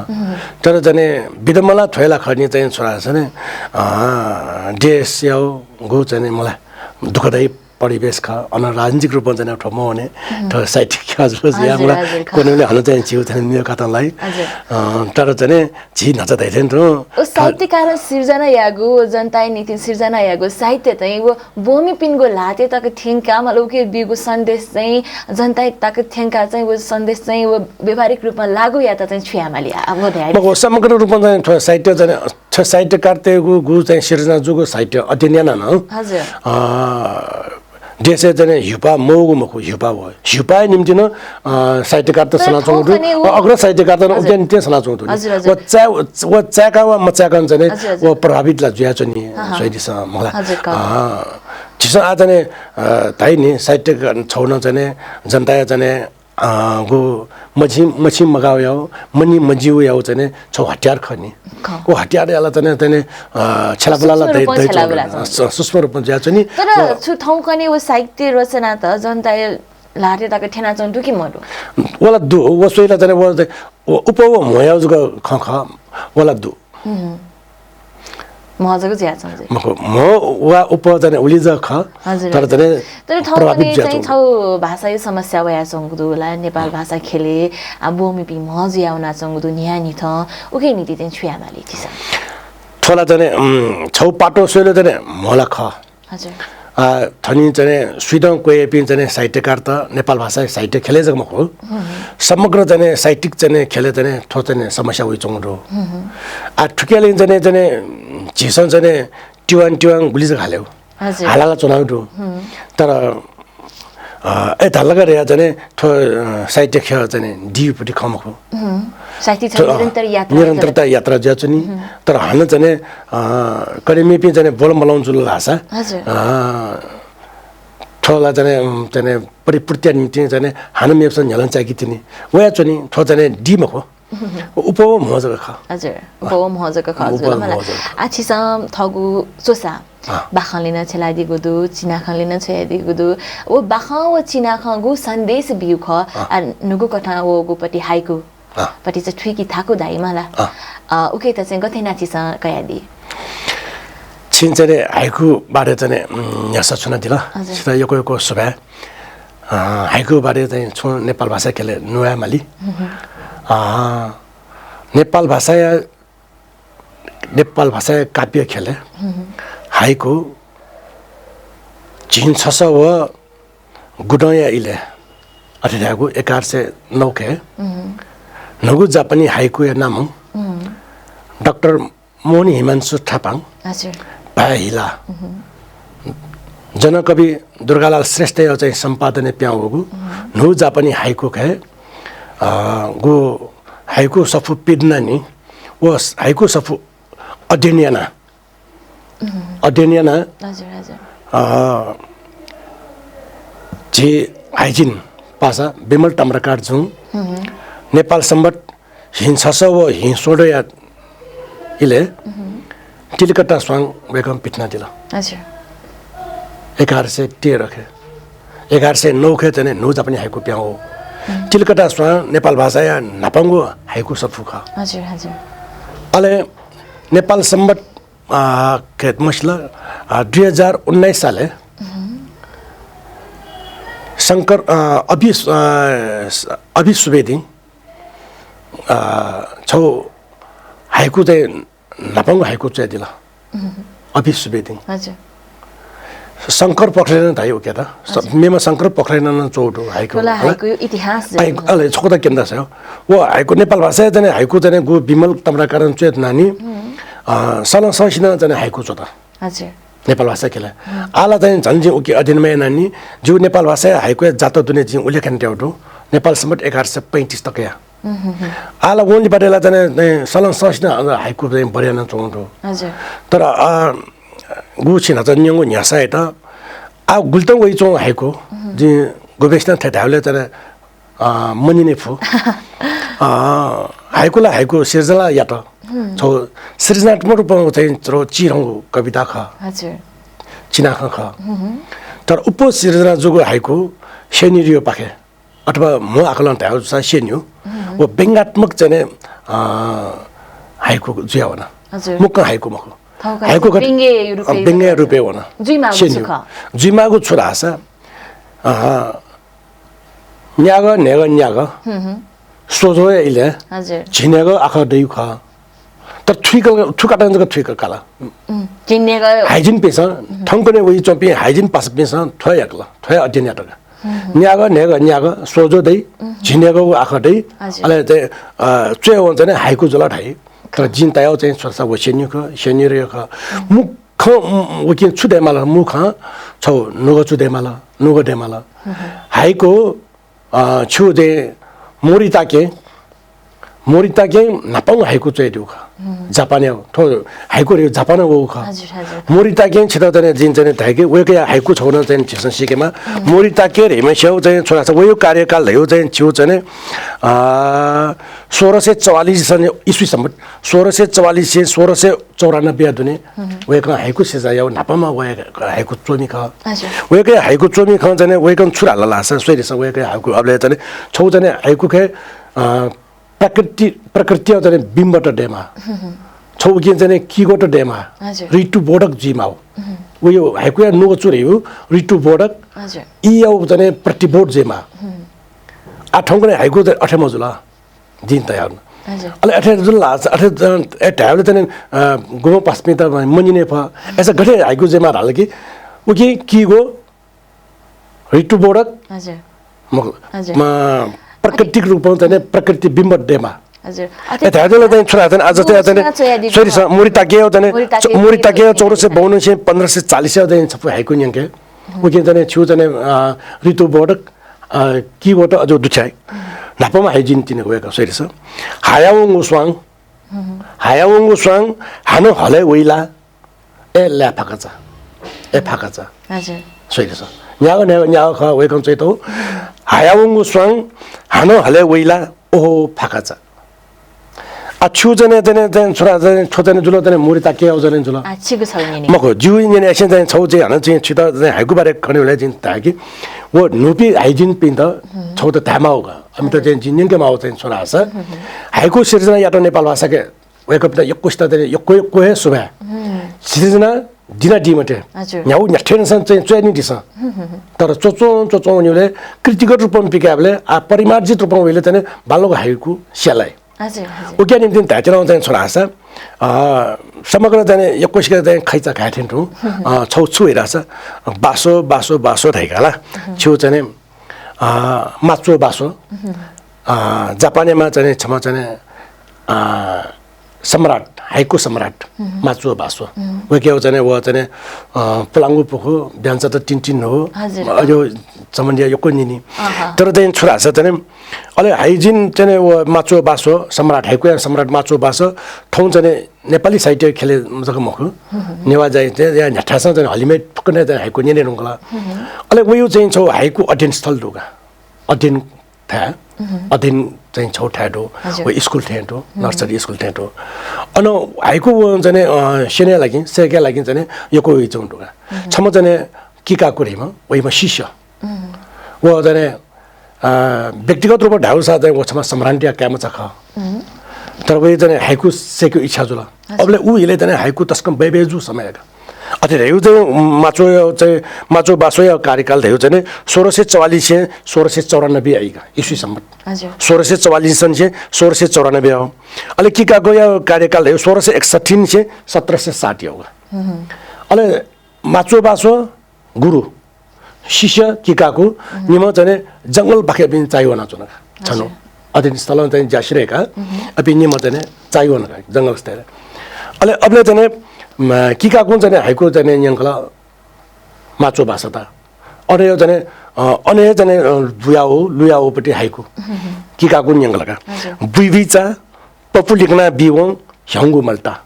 तर चाहिँ विडम्बना थ्व ला खः नि चाहिँ छु धाःसा नि, अँ, देशया गु चाहिँ मला दुःखदायी परिवेश खः, अन राजनीतिक रूपं चाहिँ थ्व मवने, थ्व साहित्यिक हजुर, या मला हजुर, खः। कोनोले हन चाहिँ झीगु चाहिँ न्यू कथंलाइ। हजुर। अँ, तर चाहिँ झी न्हाचः धाइथें तुं व साहित्यकार सिर्जना याःगु, जनताया निंतिं सिर्जना याःगु साहित्य चाहिँ व ब्वमिपिनिगु ल्हातय् तक थ्यंकाः मला उके बीगु सन्देश चाहिँ जनताय् तक थ्यंकाः चाहिँ व सन्देश चाहिँ व व्यावहारिक रूपमा लागू यायेत चाहिँ छु यायेमाली आ, व धयादि। मखु, समग्र रूपमा चाहिँ थ्व साहित्य चाहिँ, थ्व साहित्यकारतय्‌गु गु चाहिँ सिर्जना जूगु साहित्य अध्ययन यानाः नं, हजुर। अँ, देशय् चाहिँ ह्युपा मवःगु मखु, ह्युपा व। ह्युपाया निंतिं नं, अँ, साहित्यकारत तर सनाच्वंगु दु। थौंकन्हय् व अग्र साहित्यकारत नं हजुर। उकिया निंतिं सनाच्वंगु दु नि। हजुर, हजुर। व चाय्-, व चाय्‌काः वा मचाय्‌काः चाहिँ हजुर, हजुर। व प्रभावित ला जुयाच्वनी, हाँ, हाँ। स्वयादिसँ मला। हजुर, का। अँ, झीसं आः चाहिँ, अँ, धाइ नि, साहित्यकार छगू नं चाहिँ जनताया चाहिँ अँ, गु मछि, मछि मगाःयागु, मनि मजिउयागु चाहिँ छगू हतियार खः नि। खः। व हतियारया ला चाहिँ, चाहिँ, अँ, छ्यलाबुला ला सूक्ष्म दइ-, रूपं दइ छ्यलाबुला च्वं। स-, सूक्ष्म रूपं जुयाच्वनी। तर व छु थौंकन्हय् व साहित्य रचनात जनताया ल्हातय् तक थ्यनाच्वंगु दु कि मदु? व ला दु, व स्वयाः ला चाहिँ व, व उप व म्हयागु जक खँ खः, व ला दु। हुँ। म्ह जक जुयाच्वंगु जुइ। मखु, म्ह वा उप चाहिँ उलि जक खः, हजुर, तर हजुर। चाहिँ तर थौंकन्हय् प्रभावित चाहिँ जुयाच्वंगु। छगू भाषाया समस्या वयाच्वंगु दु ला, नेपाल भाषा ख्यलय्, आ, ब्वमिपिं म्ह जुया वनाच्वंगु दु, न्हियान्हिथं, उकिया निंतिं चाहिँ छु यायेमाली छिसं? थ्व ला चाहिँ, उम्, छगू पाटो स्वयाः ला चाहिँ म्ह ला खः। हजुर। आ, थनि चाहिँ सुइदँ क्वय्‌पिं चाहिँ साहित्यकारत, नेपाल भाषा साहित्य ख्यलय् जक मखु। हुँ। समग्र चाहिँ साहित्यिक चाहिँ ख्यलय् चाहिँ थ्व चाहिँ समस्या वइच्वंगु दु। हुँ, हुँ। आ, थुकिया लागि चाहिँ, चाहिँ झीसं चाहिँ तिवाङ तिवाङ गुलि जक हालेगु। हजुर। हाला ला च्वनागु दु। हुँ। तर, अ, ए धाल का रे चाहिँ थ्व, अ, साहित्य ख्यः चाहिँ दीपति खँ मखु। हुँ। साहित्य थ्व, अ, निरन्तर यात्रा निरन्तरता यात्रा जुयाच्वनी। हुँ। तर हानं चाहिँ, अ, करिमिपिं चाहिँ बोल मलाउन जुल धाःसा, हजुर। अ, थ्व ला चाहिँ, अम, चाहिँ परिपूर्तिया निम्ति चाहिँ हानं मेपिसं न्ह्यलं चाय्‌के तिनि। वया च्वनी, थ्व चाहिँ डी मखु। उपव म्हो जक खः। हजुर, उपव म्हो जक खः, उपव हजुर, म्हो जक खः। आ, छिसं थःगु च्वसा अँ। बाखंले नं छ्यलादीगु दु, चिनाखंले नं छ्वयादीगु दु। व बाखं व चिनाखंगु सन्देश बिउ खः, अँ। आ, न्हूगु कथं वःगु पति हाइकु अँ। पति चाहिँ थुइके थाकु धाइ मला। अँ। अ, उकेत चाहिँ गथे याना छिसं कयादी? छिं चाहिँ हाइकु बारे चाहिँ, उम्, न्ह्यसः छुनादिल। हजुर। छित यक्व यक्व सुभाय्। अ, हाइकु बारे चाहिँ छुं नेपाल भाषा ख्यलय् न्वया माली। अ, नेपाल भाषाया, नेपाल भाषाया काव्य ख्यलय् हाइकु झिंछसः व गुदँया इलय्, अथे धायेगु एघार सय नौ खे, न्हूगु जापानी हाइकुया नामं डाक्टर मोहन हिमांशु थापां हजुर। भाय् हिला जनकवि दुर्गालाल श्रेष्ठया चाहिँ सम्पादनय् पिहां वःगु न्हू जापानी हाइकु खे, अ, गु हाइकु सफू पिदनानि व हाइकु सफू अध्ययन याना। अध्ययन याना, हजुर, हजुर। अ, झी हाइजिन पासा विमल ताम्राकार जुं नेपाल संवत् हिं छसः व हिं स्वदँया इलय् तिलिकता स्वां वय्कलं पिथनादिल। हजुर। एघार सय तेह्र खे, एघार सय नौ खे चाहिँ न्हू जापानी हाइकु पिहां वः। तिलिकता स्वां नेपाल भाषाया न्हापांगु हाइकु सफू खः। हजुर, हजुर। अले नेपाल संवत्, अ, खे मसिल, अ, दुई हजार उन्नाइस सालय् शंकर, अ, अभि, अ, अभि सुवेदीं, अ, छगू हाइकु चाहिँ न्हापांगु हाइकु च्वयादिल। अभि सुवेदीं। हजुर। शंकर पोखरेल धाइ उकेत। स-, हजुर। मेम्ह शंकर पोखरेलं च्वःगु दु हाइकु। थ्व ला हला? हाइकुया इतिहास हाइकु, जुइ। अले छकू त केन्दास हो। व हाइकु नेपाल भाषाया चाहिँ हाइकु चाहिँ गु विमल ताम्राकारं च्वयाच्वनानि, अ, सलं संसिनं चाहिँ हाइकु च्वत। हजुर। नेपाल भाषा ख्यलय्। आः ला चाहिँ झन् जिं उकी अध्ययन यानानि, जिगु नेपाल भाषाया हाइकुया जात दुने जिं उल्लेख यानातयागु दु। नेपाल संवत् एघार सय पैंतिस तकया। आः ला वंलिपा ला चाहिँ, चाहिँ सलं संसिनं हाइकु चाहिँ बढे यानाच्वंगु दु। हजुर। तर, अ, गु छिं न्हाचः न्यंगु न्ह्यसःयात आः गुलितं वइच्वंगु हाइकु, जिं गुम्हेसिनं थथे धायेबलय् चाहिँ, अ, मन्यने फु। अ, हाइकु ला हाइकु सिर्जना यात। छगू सृजनात्मक रूपं चाहिँ छगू चिधंगु कविता खः। हजुर। चिनाखँ खः। तर उपसिर्जना जूगु हाइकु स्यन्यु र्यपाखें अथवा म्हो आकलं धायेगु जूसा स्यन्यु व व्यंग्यात्मक चाहिँ, अ, हाइकु जुयावन। हजुर। मुक्कं हाइकु मखु। थौंकन्हय् हाइकु गथे व्यंग्य रूपय् अ, व्यंग्य रूपय् वन। जुइमाःगु छु स्यन्यु। खः? जुइमाःगु छु धाःसा, अ, न्यागः न्हय्गः न्यागः, स्वझ्वःया इलय् हजुर। झिंन्हय्गः आखः दइगु खः। तर थुइकल, थुकातं जक थुइकल काल। उम्, झिंन्हय्गः हाइजिनपिन्सं, थौंकन्हय् वइच्वंपिं हाइजिन पासापिन्सं थ्व याकल, थ्व अध्ययन यात का। न्यागः न्हय्गः न्यागः, स्वझ्वः दइ, झिंन्हय्गः व आखः दइ, हजुर। अले चाहिँ, अ, च्वय्वं चाहिँ हाइकु जुल धाइ। तर जिं तयागु चाहिँ छु धाःसा व स्यन्यु खः, स्यन्यु र्य खः। मु खँ, उम, उकिं छु दयेमाल? मू खँ, छगू नुगः चू दयेमाल, नुगः दयेमाल। हाइकु, अ, छु दे, मोरिताकें, मोरिताकें न्हापांगु हाइकु च्वयादीगु खः। जापानया, थ्व हाइकु रे जापानं वःगु खः। हजुर, हजुर। मोरिताकें छितः चाहिँ जिं चाहिँ धायेके, वय्कःया हाइकु छगू नं चाहिँ झीसं सीकेमा। मोरिताकें धइम्हस्यागु चाहिँ छु धाःसा वय्कःया कार्यकाल धइगु चाहिँ छिगु चाहिँ, अ, सोह्र सय चौवालिस सन इस्वी संवत्, सोह्र सय चौवालिस सोह्र सय चौरानब्बेया दुने वय्कलं हाइकु सिर्जना याःगु न्हापांम्ह वय्कःया हाइकु च्वमि खः। हजुर। वय्कःया हाइकु च्वमि खँ चाहिँ वय्कलं छु धाल धाःसा, स्वयादिसँ वय्कःया हाइकु। अबलय् चाहिँ छगू चाहिँ हाइकुखे, अ, प्रकृति, प्रकृतिया चाहिँ बिम्बत दयेमाः। छगू उकिं चाहिँ किगोत दयेमाः। हजुर। ऋतुबोधक जुइमाः। वया हाइकुया नुगः चू धइगु ऋतुबोधक, हजुर। ईया चाहिँ प्रतिबोध जुइमाः। आ थौंकन्हय् हाइकु चाहिँ अथे मजुल। जिं तयागु। हजुर। अले अथे जुल ला, अथे, अ, ए, धायेबलय् चाहिँ, अ, गुम्ह पासापिन्त मन्यने फु। अय्सा गथे हाइकु जुइमाः धाल कि, उकिं किगो, ऋतुबोधक, हजुर। मखु, हजुर। म, प्राकृतिक रूपं चाहिँ प्रकृति बिम्बत दयेमाः। हजुर। ए, धायेबलय् चाहिँ छु धाःसा चाहिँ, अझ चाहिँ, चाहिँ, च्वयादीगु स्वयादिसँ, मोरिताकें चाहिँ, मोरिताकें मोरिताकें चाहिँ चौध सय बाउन्नसे पन्ध्र सय चालिसया चाहिँ छपु हाइकु न्यंके। उकिं चाहिँ छु चाहिँ, अ, ऋतुबोधक, अ, किगोत अझ दुथ्याइ। न्हापांम्ह हाइजिन तिनि वय्कः, स्वयादिसँ। हायावंगु स्वां, हायावंगु स्वां, हानं हलय् वइ ला, ए लाय् फाकाचा, ए फाकाचा। हजुर। स्वयादिसँ। न्यागः न्यागः न्यागः खः, वय्कलं च्वयातःगु। हयावंगु स्वां हानं हलय् वइ ला, ओहो फाकाचा। आ, छु चाहिँ, चाहिँ, चाहिँ, छु ला, चाहिँ, छु चाहिँ जुल, चाहिँ मुरी ताके याउ चाहिँ जुल। आ, छिगु छगू न्यने। मखु, जिगु न्यने यासें चाहिँ छौ चाहिँ हानं चाहिँ छित चाहिँ हाइकु बारे खने वेला चाहिँ धाये कि, व न्हूपिं हाइजिनपिन्त छौ त धाये माउ का। अमित चाहिँ जिं न्यंके माउ चाहिँ छु धाःसा। हाइकु सिर्जना यात नेपाल भाषाके वय्कःपिन्त यक्वसित चाहिँ यक्व यक्व हे सुभाय्। सिर्जना दिना दिमते। हजुर। न्ह्याउ न्ह्याथेंसां चाहिँ च्वयानिदिसँ। तर च्वच्वं च्वच्वं वनेबलय् कृतिगत रूपं पिकायेबलय् आ परिमार्जित रूपं वइले चाहिँ बांलाक हाइकु स्यालाइ। हजुर, हजुर। उकिया निंतिं धायेत्यनागु चाहिँ छु धाःसा, अ, समग्र चाहिँ यक्वसिक चाहिँ खैचा खाये थें तुं, अ, छौ छु हे धाःसा, बासो, बासो, बासो धाइका ला। छिउ चाहिँ, अ, माचो बासो, अ, जापानीमा चाहिँ छम्ह चाहिँ, अ, सम्राट, हाइकु सम्राट, माचो बासो। वय्कःयागु चाहिँ व चाहिँ, अ, पुलांगु पुखु, ब्यांचा त तिन तिन हो। हजुर। अज्याःगु सम्बन्धया यक्व निनि। अहँ। तर चाहिँ छु धाःसा चाहिँ अले हाइजिन चाहिँ व माचो बासो, सम्राट, हाइकुया सम्राट माचो बासो, थौं चाहिँ नेपाली साहित्य ख्यलय् जक मखु। नेवाः जातिया न्ह्याथासं चाहिँ हलिमय् फुक्कं चाहिँ हाइकु न्यने धुंकल। अले वय्कःयागु चाहिँ छौ हाइकु अध्ययन स्थल दु का। अध्ययन थाय्, अध्ययन चाहिँ छौ थाय् दु, हजुर। व स्कुल थें दु, नर्सरी स्कुल थें दु। अन हाइकु व चाहिँ, अ, स्यनेया लागि, सय्केया लागि चाहिँ यक्व वइच्वंगु दु का। छम्ह चाहिँ किकाकु धइम्ह, वइम्ह शिष्य। व चाहिँ, अ, व्यक्तिगत रूपं धायेसा चाहिँ व छम्ह सम्भ्रान्तिया काय्मचा खः। तर वय्कःया चाहिँ हाइकु सय्केगु इच्छा जुल। अबलय् उ इलय् चाहिँ हाइकु तसकं बय्बय् जूगु समय का। अथे धयागु चाहिँ माचोया चाहिँ, माचो बासोया कार्यकाल धयागु चाहिँ सोह्र सय चौवालिसं सोह्र सय चौरानब्बे आइ का, इस्वी संवत। हजुर। सोह्र सय चौवालिसं सोह्र सय चौरानब्बे हो। अले किकाकुया कार्यकाल धयागु सोह्र सय एकसट्ठीं सत्र सय सात हो का। अले माचो बासो गुरु, शिष्य किकाकु निम्ह चाहिँ जंगल बाखे बिन चाइ वनाच्वन का। छन्हु अध्ययन स्थलं चाहिँ ज्या सिधय्का, अपिं निम्ह चाहिँ चाइ वन का, जंगल स्थलय्। अले अबलय् चाहिँ, म, किकाकुं चाहिँ हाइकु चाहिँ न्यंकल माचो बासोत। अन हे चाहिँ, अ, अन हे चाहिँ, अ, बुयाउ, लुयाउपट्टि हाइकु किकाकुं न्यंकल का। हजुर। बुइबुइचा, पपु लिकना बीवं, ह्यंगु मल्ता।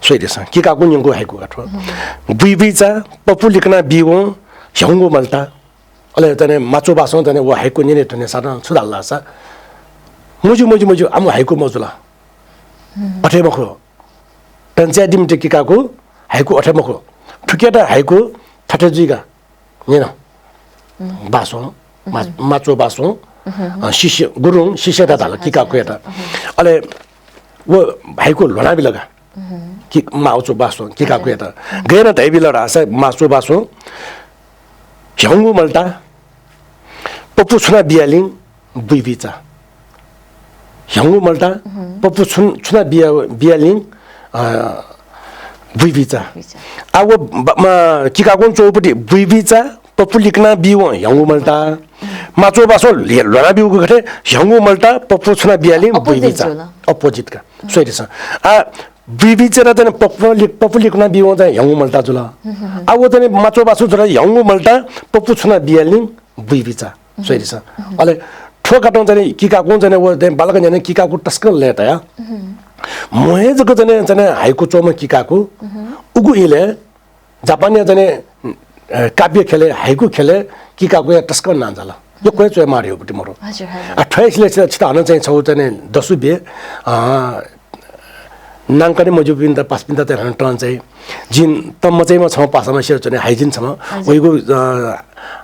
स्वयादिसँ, किकाकुं न्यंकूगु हाइकु का थ्व। बुइबुइचा, पपु लिकना बीवं, ह्यंगु मल्ता। अले चाहिँ माचो बासों चाहिँ व हाइकु न्यने धुनेसां छु धाल धाःसा, मज्यू, मज्यू, मज्यू, आमु हाइकु मजू ला। अथे मखु। तंचाय् दिमते किकाकु हाइकु अथे मखु। थुकियात हाइकु थथे जुइ का। न्यन। बासों, मा-, माचो बासों, अ, शिष्य, गुरुं शिष्ययात धाल, किकाकुयात। अले व हाइकु ल्ह्वनाबिल का। कि माचो बासों, किकाकुयात। गय् याना धयाबिल धाःसा माचो बासों, ह्यंगु मल्ता, पपु छुना बियालिं बुइबुइचा। ह्यंगु मल्ता, पपु छुन-, छुना बिया-, बियालिं, अ, बुइबुइचा। बुइबुइचा। आ, व ब-, म, किकाकुं च्वउपट्टि बुइबुइचा, पपु लिकना बीवं ह्यंगु मल्ता। माचो बासों ल्ह्वनाबिउगु गथे ह्यंगु मल्ता, पपु छुना बियालिं बुइबुइचा। Opposite का। स्वयादिसँ। आ, बुइबुइचा चाहिँ पपु लिक-, पपु लिकना बीवं चाहिँ ह्यंगु मल्ता जुल। आ, व चाहिँ माचो बासों जुल ह्यंगु मल्ता, पपु छुना बियालिं बुइबुइचा। स्वयादिसँ। अले थ्व कथं चाहिँ किकाकुं चाहिँ व चाहिँ बांलाक न्यन, किकाकु तसकं लय्ताया। म्हो हे जक चाहिँ, चाहिँ हाइकु च्वंम्ह किकाकु, उगु इलय् जापानया चाहिँ, अ, काव्य ख्यलय्, हाइकु ख्यलय् किकाकुया तसकं नां जाल। यक्व हे च्वयेमाः धयागु पति मरु। हजुर, हजुर। आ, थ्व हे सिलय् छित-, छित हानं चाहिँ छौ चाहिँ दसु बे, अ, नांकने मज्यूपिन्त पासापिन्त चाहिँ हानं तं चाहिँ, जिं तं मचाइम्ह छम्ह पासाम्ह सिया च्वने, हाइजिन छम्ह, हजुर। वइगु, अ,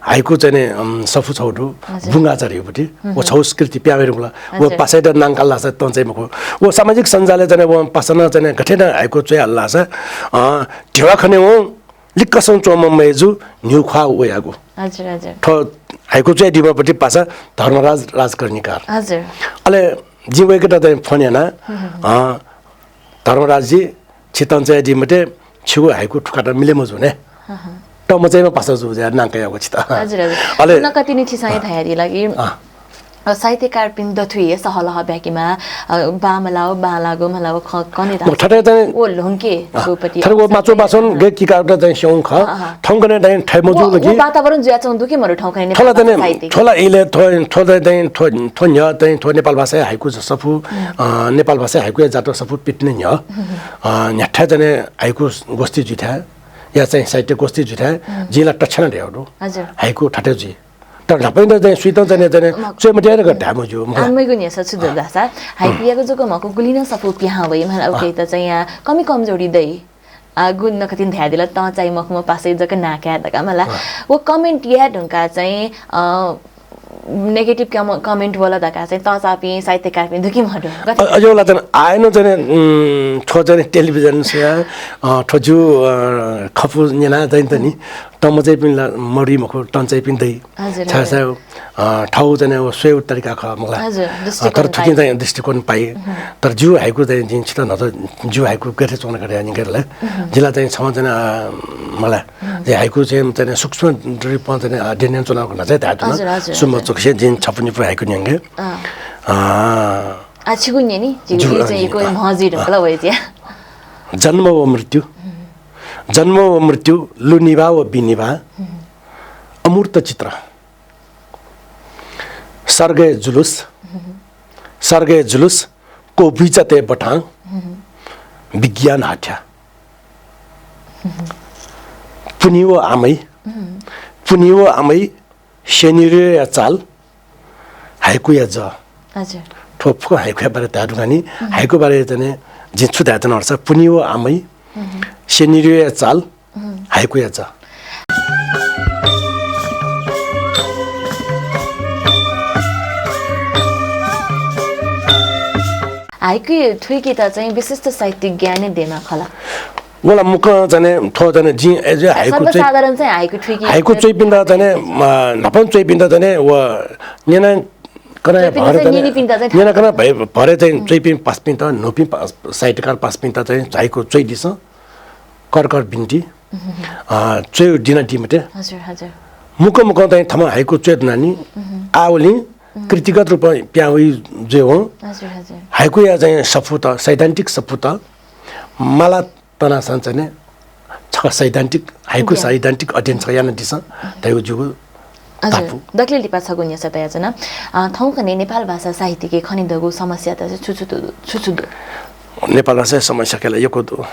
हाइकु चाहिँ नि, अम, सफू छौ दु, हजुर। बुंगाचा धयागु पति, व छौ कृति प्यामे रुंगला, व हजुर। पासायात नांकाल धाःसा तं चाहिँ मखु। व सामाजिक सञ्जालय् चाहिँ व पासां चाहिँ गथे नं हाइकु च्वयाहल धाःसा, अ, ध्यबा खनेवं लिक्कसं च्वंम्ह मय्जु न्ह्यू ख्वाः वयागु। हजुर, हजुर। थ्व हाइकु च्वयादीम्ह पति पासा धर्मराज राजकर्णिकार। हजुर। अले जिं वय्कःयात चाहिँ फोन याना, अ, धर्मराजजी, छि तं चाहिँ दिमते, छिगु हाइकु थुकात मिले मजू ने। तं मचाइम्ह पासा जू ज्या नांकायागु छित। हजुर, हजुर। अले नकतिनि छिसं हे धयादिला कि, अ। अ, साहित्यकारपिं दथुइ हे सहलह ब्याकेमा, अ, बांमलाउ, बांलागु, मलागु ख-, कने धा। म थथे चाहिँ व ल्ह्वंके, अ, छुपति थथे व अवसर माचो पाएँ। बासों गे किकाकुत चाहिँ स्यं ख, अ, अ। थौंकन्हय् चाहिँ थथे मजू व, व लगी। वातावरण जुयाच्वं दु कि मरु थौंकन्हय् थ्व ला नेपाल चाहिँ भाषा नि, साहित्य? थ्व ला इले थ्व, थ्व चाहिँ, चाहिँ, थ्व, थ्व न्ह्यः चाहिँ, थ्व नेपाल भाषाया हाइकु सफू, अ, नेपाल भाषाया हाइकुया जातक सफू पितिने न्ह्यः, अ, न्ह्याथाय् चाहिँ हाइकु गोष्ठी जुइथाय्, या चाहिँ साहित्य गोष्ठी जुइथाय् जिं ला तछ्याना धयागु दु। हजुर। हाइकु थथे जुइ। तर न्हापांनिसें चाहिँ सुइतं चाहिँ, चाहिँ च्वये मते धकाः धाये मज्यू, मखु ला। आः मेगु न्ह्यसः छु दु धाःसा, हाइकुयागु जक मखु, गुलिं नं सफू पिहां वइ, मला उकियात चाहिँ या कमी कमजोरी दइ। आ, गुण नकतिनि धयादिल, तं चाहिँ मखुम्ह पासय् जक नां काये धकाः मला। व comment याये धुंकाः चाहिँ, अ, negative कम-, comment वल धकाः चाहिँ तःचाःपिं साहित्यकारपिं दुःखी मदु। अ-, अज्याःगु ला चाहिँ आः नं चाहिँ, उम्, थ्व चाहिँ television स्वयाः, अ, थ्व ज्यू, अ, खँपु न्यनाः चाहिँ त नि, तं मचाइपिं ला मरुइ मखु, तं चाइपिं दइ। हजुर, छाय्, हजुर। छाय्, अ, थःगु चाहिँ व स्वयेगु तरिका खः, मखु ला। हजुर, अ, तर दृष्टिकोण थुकिं पाइ। चाहिँ दृष्टिकोण पाइ। तर ज्यू हाइकु चाहिँ जिं छितः न्हाचः ज्यू हाइकु गथे च्वना गथे याना न्यंके ला। जिं ला चाहिँ छम्ह चाहिँ, अ, मखु ला। जिं हाइकु चाहिँ, चाहिँ सूक्ष्म रूपं चाहिँ अध्ययन यानाच्वनागु खना चाहिँ धाये धुन। हजुर, हजुर, सुम्ह हजुर। चुकसे जिं छपु निपु हाइकु न्यंके। अँ। अ, आ, छिगु न्यने, जिगु ज्यू, चाहिँ अ, यक्व अ, म्ह जुइ धुंकल वइज्या। जन्म व मृत्यु। जन्म व मृत्यु, लुनिभा व बिनिभा। अमूर्त चित्र। सर्गय् जुलुस, सर्गय् जुलुस, क्वबुइचातय् बथां, विज्ञान हाथ्या। पुन्हि व आमय्, पुन्हि व आमय्, स्यनिर्योया चाल, हाइकुया जः। हजुर। थ्व फुक्क हाइकुया बारे धाये धुंकाः नि, हाइकु बारे चाहिँ जिं छु धाये धुन धाःसा, पुन्हि व आमय्, स्यनिर्योया चाल, हाइकुया जः। हाइकु थुइकेत चाहिँ विशिष्ट साहित्यिक ज्ञान नै देमा खला। व ला मुक्कं चाहिँ थ्व चाहिँ जिं अझ हाइकु चाहिँ सर्वसाधारण चाहिँ हाइकु थुइके हाइकु च्वइपिन्त चाहिँ, अ, न्हापां च्वइपिन्त चाहिँ व न्यना कना च्वइपिन्त भर चाहिँ चाहिँ न्यनीपिन्त चाहिँ न्यना कना भए भरे चाहिँ च्वइपिं पासापिन्त, न्हूपिं पा-, साहित्यकार पासापिन्त चाहिँ हाइकु च्वइदिसँ। कर कर बिन्ति। अ, च्वय् दिनादी मते। हजुर, हजुर। मुक्कं मुक्कं चाहिँ थम्हं हाइकु च्वये धुनानि, आः वलिं कृतिगत रूपं पिहां वइ जुयावं। हजुर, हजुर। हाइकुया चाहिँ सफूत, सैद्धान्तिक सफूत माला तनासां चाहिँ छकः सैद्धान्तिक, हाइकु सैद्धान्तिक अध्ययन छकः यानादिसँ धयागु जिगु हजुर, धापू। दकले लिपा छगू न्ह्यसः तयाच्वना। अ, थौंकन्हय् नेपाल भाषा साहित्यके खनेदःगु समस्यात चाहिँ छु छु दु, छु छु दु? नेपाल भाषा समस्या कय् ला यक्व दु।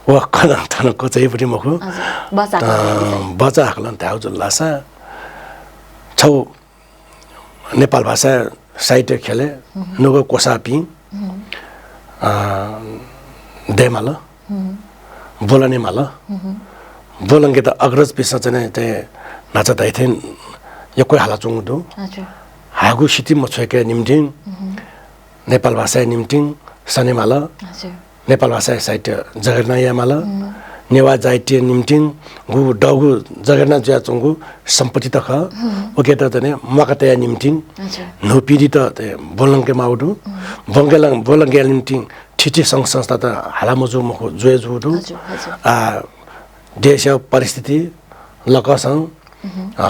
व खँ नं थन क्वचाइपुटी मखु। हजुर। बचा अ, हाकलं धायेगु जुल धाःसा छगू नेपाल भाषा साहित्य ख्यलय् नुगः क्वसाःपिं, अ, दयेमाल, ब्वलनेमाल। ब्वलंकेत अग्रजपिन्सं चाहिँ न्हाचः धयाथें यक्व हालाच्वंगु दु। हजुर। हाइकु सिति मछ्वय्‌केया निंतिं, नेपाल भाषाया निंतिं सनेमाल। हजुर। नेपाल भाषाया साहित्य जगेर्ना यायेमाल। नेवाः जातिया निंतिं गु दःगु जगेर्ना जुयाच्वंगु सम्पत्ति त खः। उकियात चाहिँ म्वाका तयेया निंतिं हजुर। न्हू पिढीत चाहिँ ब्वलंके माःगु दु। ब्वलंके ला-, ब्वलंकेया निंतिं थीथी संघ संस्थात हाला मजू मखु, जुया जूगु दु। हजुर, हजुर। आ, देशया परिस्थिति लकःसां, अ,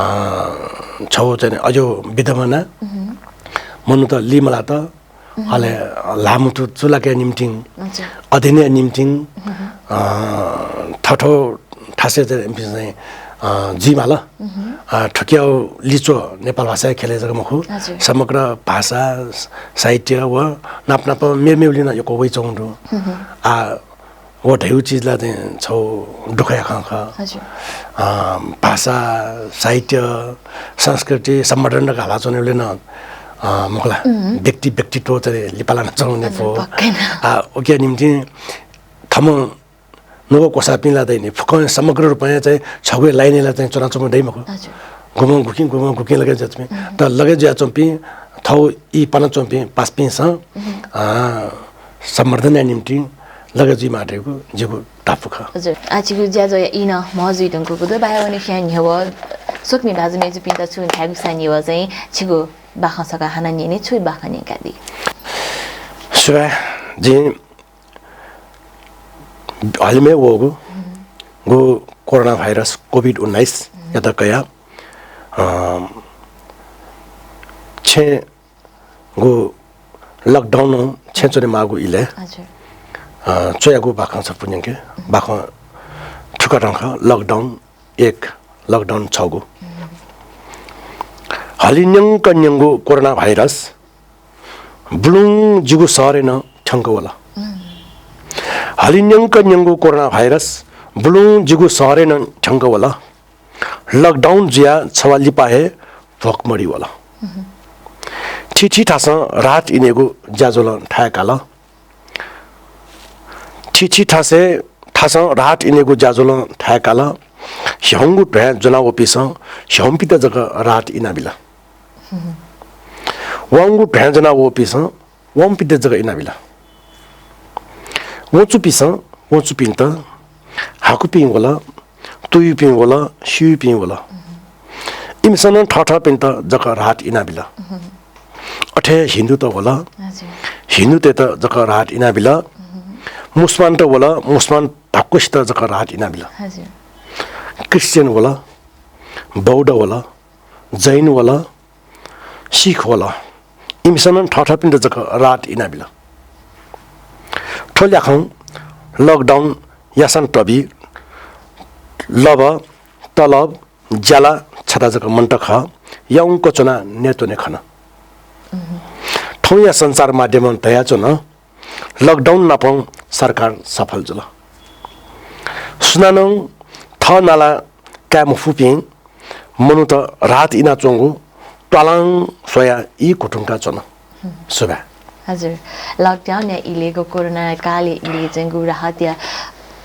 छगू चाहिँ अज्याःगु विडम्बना, मनूत लिमलात, अले ल्हाःमतू चूलाकेया निंतिं, हजुर। अध्ययनया निंतिं, अ, थःथःगु थासय् चाहिँ इमिसं चाहिँ, अ, जुइमाल। अ, थुकिया लिच्वः नेपाल भाषाया ख्यलय् जक मखु, हजुर। समग्र भाषा, साहित्य व नाप नाप मेमेगुलिं नं यक्व वइच्वंगु दु। आ, व धयागु चिज ला चाहिँ छगू दुःखया खँ खः। हजुर। अ, भाषा, साहित्य, संस्कृति सम्वर्धन धकाः हालाच्वनेबलय् नं, अ, मखु ला, व्यक्ति व्यक्तित्व चाहिँ लिपा लानाच्वंगु नि हजुर, फु। पक्कै नं। आ, उकिया निंतिं थम्हं नुगः क्वसाःपिं ला दइ नि, फुक्कं समग्र रूपं चाहिँ छगू हे लाइनय् ला चाहिँ च्वनाच्वंम्ह दइ मखु। हजुर। गुम्हं गुकिं, गुम्हं गुकिं लगे जुयाच्वंपिं। तर लगे जुयाच्वंपिं थःगु ई पानाच्वंपिं पासापिन्सं, अ, सम्वर्धनया निंतिं लगे जुइमाः धइगु जिगु धापू खः। हजुर, आः छिगु ज्याझ्वःया ई नं म्ह जुइधुंकूगु दु। बाय् वनेखुन्हु न्ह्यः व स्वकुमि भाजु मय्जुपिन्त छुं धायेगु सां न्ह्यः व चाहिँ छिगु बाखं छकः हानं न्यने, छु बाखं न्यंकादी? सुभाय्, जिं हलिमय् वःगु गु कोरोना भाइरस कोभिड उन्नाइस यात कयाः, अ, छेँ गु lockdown नं छेँ च्वनेमाःगु इलय्, हजुर। अ, च्वयागु बाखं छपु न्यंके। बाखं थुकथं खः, lockdown एक, lockdown छगू। हलिन्यंक न्यंगु कोरोना भाइरस बुलुं जिगु शहरय् नं थ्यंक वल। हलिन्यंक न्यंगु कोरोना भाइरस बुलुं जिगु शहरय् नं थ्यंक वल। लकडाउन जुयाः छवा लिपा हे भोकमरी वल। थीथी थासं राहत इनेगु ज्याझ्वलं थाय् काल। थीथी थासय् थासं राहत इनेगु ज्याझ्वलं थाय् काल। ह्याउँगु ध्वाँय् ज्वनावःपिन्सं ह्याउँपिन्त जक राहत इनाबिल। वाउँगु ध्वाँय् ज्वनावःपिन्सं वाउँपिन्त जक इनाबिल। वँचुपिन्सं वँचुपिन्त, हाकुपिं वल, तुयुपिं वल, स्यूपिं वल। इमिसं नं थःथःपिन्त जक राहत इनाबिल। अथे हे हिन्दूत वल, हजुर। हिन्दूतय्त जक राहत इनाबिल। मुसलमानत वल, मुसलमान धाक्वसित जक राहत इनाबिल। हजुर। क्रिश्चियन वल, बौद्ध वल, जैन वल, सिख वल, इमिसं नं थःथःपिन्त जक राहत इनाबिल। थ्व ल्याखं लकडाउन याःसां तबि, लभ, तलब, ज्याला छता जक मन्त खः, याउँक च्वनाः नयेत्वने खन। थौंया सञ्चार माध्यमं धयाच्वन, लकडाउन नापं सरकार सफल जुल। सुनानं थः नाला काये मफुपिं मनूत राहत इनाच्वंगु त्वालं स्वयाः ई कुतुंका च्वन। सुभाय्। हजुर, लकडाउनया इलेगु कोरोना कालया इले चाहिँ गु राहतया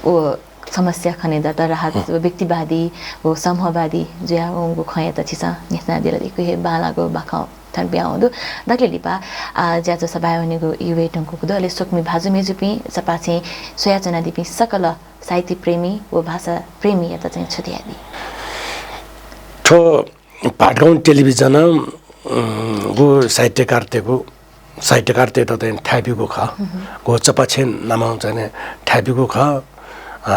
व समस्या खने दत, राहत व्यक्तिवादी व समूहवादी जुया वंगु खँयात छिसं न्ह्यथनादिल। इकु हे बांलाःगु बाखं थन पिहां वंगु दु। दकले लिपा, आ, ज्याझ्वः सभाय् वनेगु ई वये धुंकूगु दु। अले स्वकुमि भाजु मय्जुपिं, सपाछें स्वयाच्वनादीपिं सकल साहित्य प्रेमी व भाषा प्रेमीयात चाहिँ छु धयादी? थ्व भादगाउँ टेलिभिजन, अ, गु साहित्यकारतय्गु, साहित्यकारतय्त चाहिँ थाय् ब्यूगु खः। गु चपाछें नामं चाहिँ थाय् ब्यूगु खः। आ,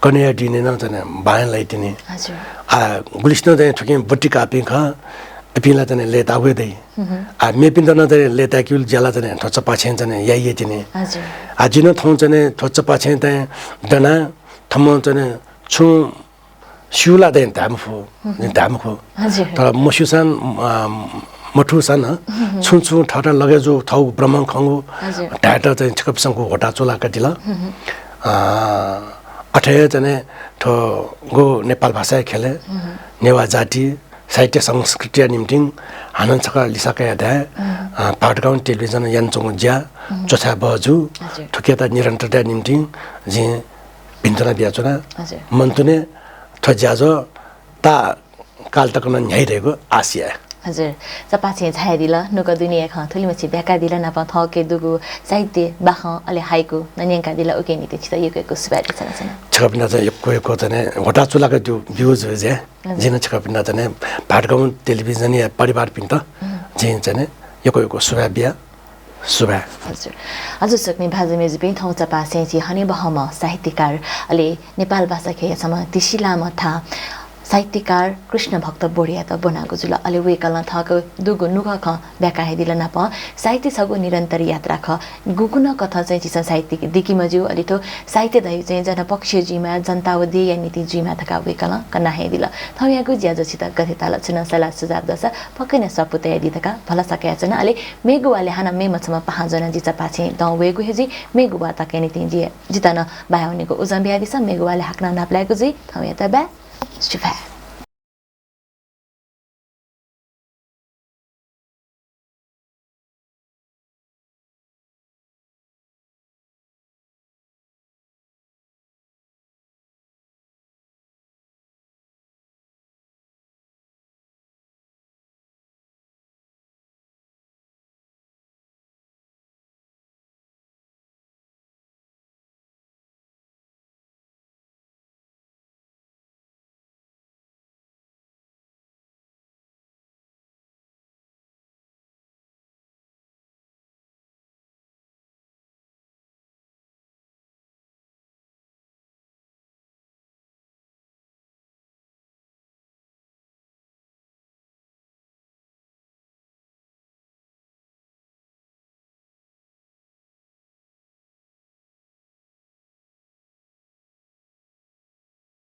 कन्हय्या दिनय् नं चाहिँ बाँय् लाइतिनि। हजुर। आ, गुलिसिनं चाहिँ थुकिं बत्ती काःपिं खः, इपिं ला चाहिँ लय्ताः वये दइ। आ, मेपिन्त नं चाहिँ लय्ताय्केगु ज्या ला चाहिँ थ्व चपाछें चाहिँ याइ हे तिनि। हजुर। आ, जिं नं थौं चाहिँ थ्व चपाछें चाहिँ दनाः थम्हं चाहिँ छुं स्यू ला चाहिँ धाये मफु, जिं धाये मखु। हजुर। तर मस्यूसां, आ, मथूसां नं छुं छुं थःथः लगे जू थःगु भ्रमं खंगु हजुर। धायेत चाहिँ छिकपिसं गु ह्वःताः चूलाकादिल। आ, अथे हे चाहिँ थ्व गु नेपाल भाषाया ख्यलय् नेवाः जाति साहित्य संस्कृतिया निंतिं हानं छकः लिसा कयाः धाये, अ, भादगाउँ टेलिभिजनं यानाच्वंगु ज्या च्वछाये बहःजू। हजुर। थुकियात निरन्तरताया निंतिं जिं भिन्तुना बियाच्वना। हजुर। मन्तुने थ्व ज्याझ्वः ता काल तक नं न्ह्याइ धइगु आश याये। हजुर, चपाछें झायादिल, नुगः दुनेया खँ थुलिमछि ब्याकादिल, नापं थःके दुगु साहित्य, बाखं, अले हाइकु नं न्यंकादिल। उकिया निंतिं छितः यक्व यक्व सुभाय् देछानाच्वना। छिकपिन्त चाहिँ यक्व यक्व चाहिँ ह्वःताः चूलाकादीगु ज्या। हजुर। जिं नं छिकपिन्त चाहिँ भादगाउँ टेलिभिजनया परिवारपिन्त जिं चाहिँ यक्व यक्व सुभाय् बिया। सुभाय्। हजुर। हजुर, स्वकुमि भाजु मय्जुपिं, थौं चपाछें झी हनेबहःम्ह साहित्यकार, अले नेपाल भाषा ख्यःया छम्ह तिसिलाःम्ह थाः साहित्यकार कृष्णभक्त बोडेयात ब्वनागु जुल। अले वय्कलं थःके दुगु नुगः खँ ब्याका हे दिल नापं साहित्य छगू निरन्तर यात्रा खः। गुगुं नं कथं चाहिँ झीसं साहित्य दिके मज्यू, अले थ्व साहित्य धइगु चाहिँ जनपक्षीय जुइमाः, जनता व देय्या निंतिं जुइमाः धकाः वय्कलं कना हे दिल। थौंयागु ज्याझ्वः छितः गथे ताल, छुं नं सल्लाह सुझाव दःसा पक्कै नं स्वापू तयादी धकाः भलसा कयाच्वना। अले मेगु वालय् हानं मेम्ह छम्ह पाहां ज्वनाः जि चपाछें दं वयेगु हे जुइ। मेगु वाः तकया निंतिं जि, जितः नं बाय् वनेगु उजं बियादिसँ। मेगु वालय् हाकनं नापलायेगु जुइ। थौंयात बाय्। सुभाय्।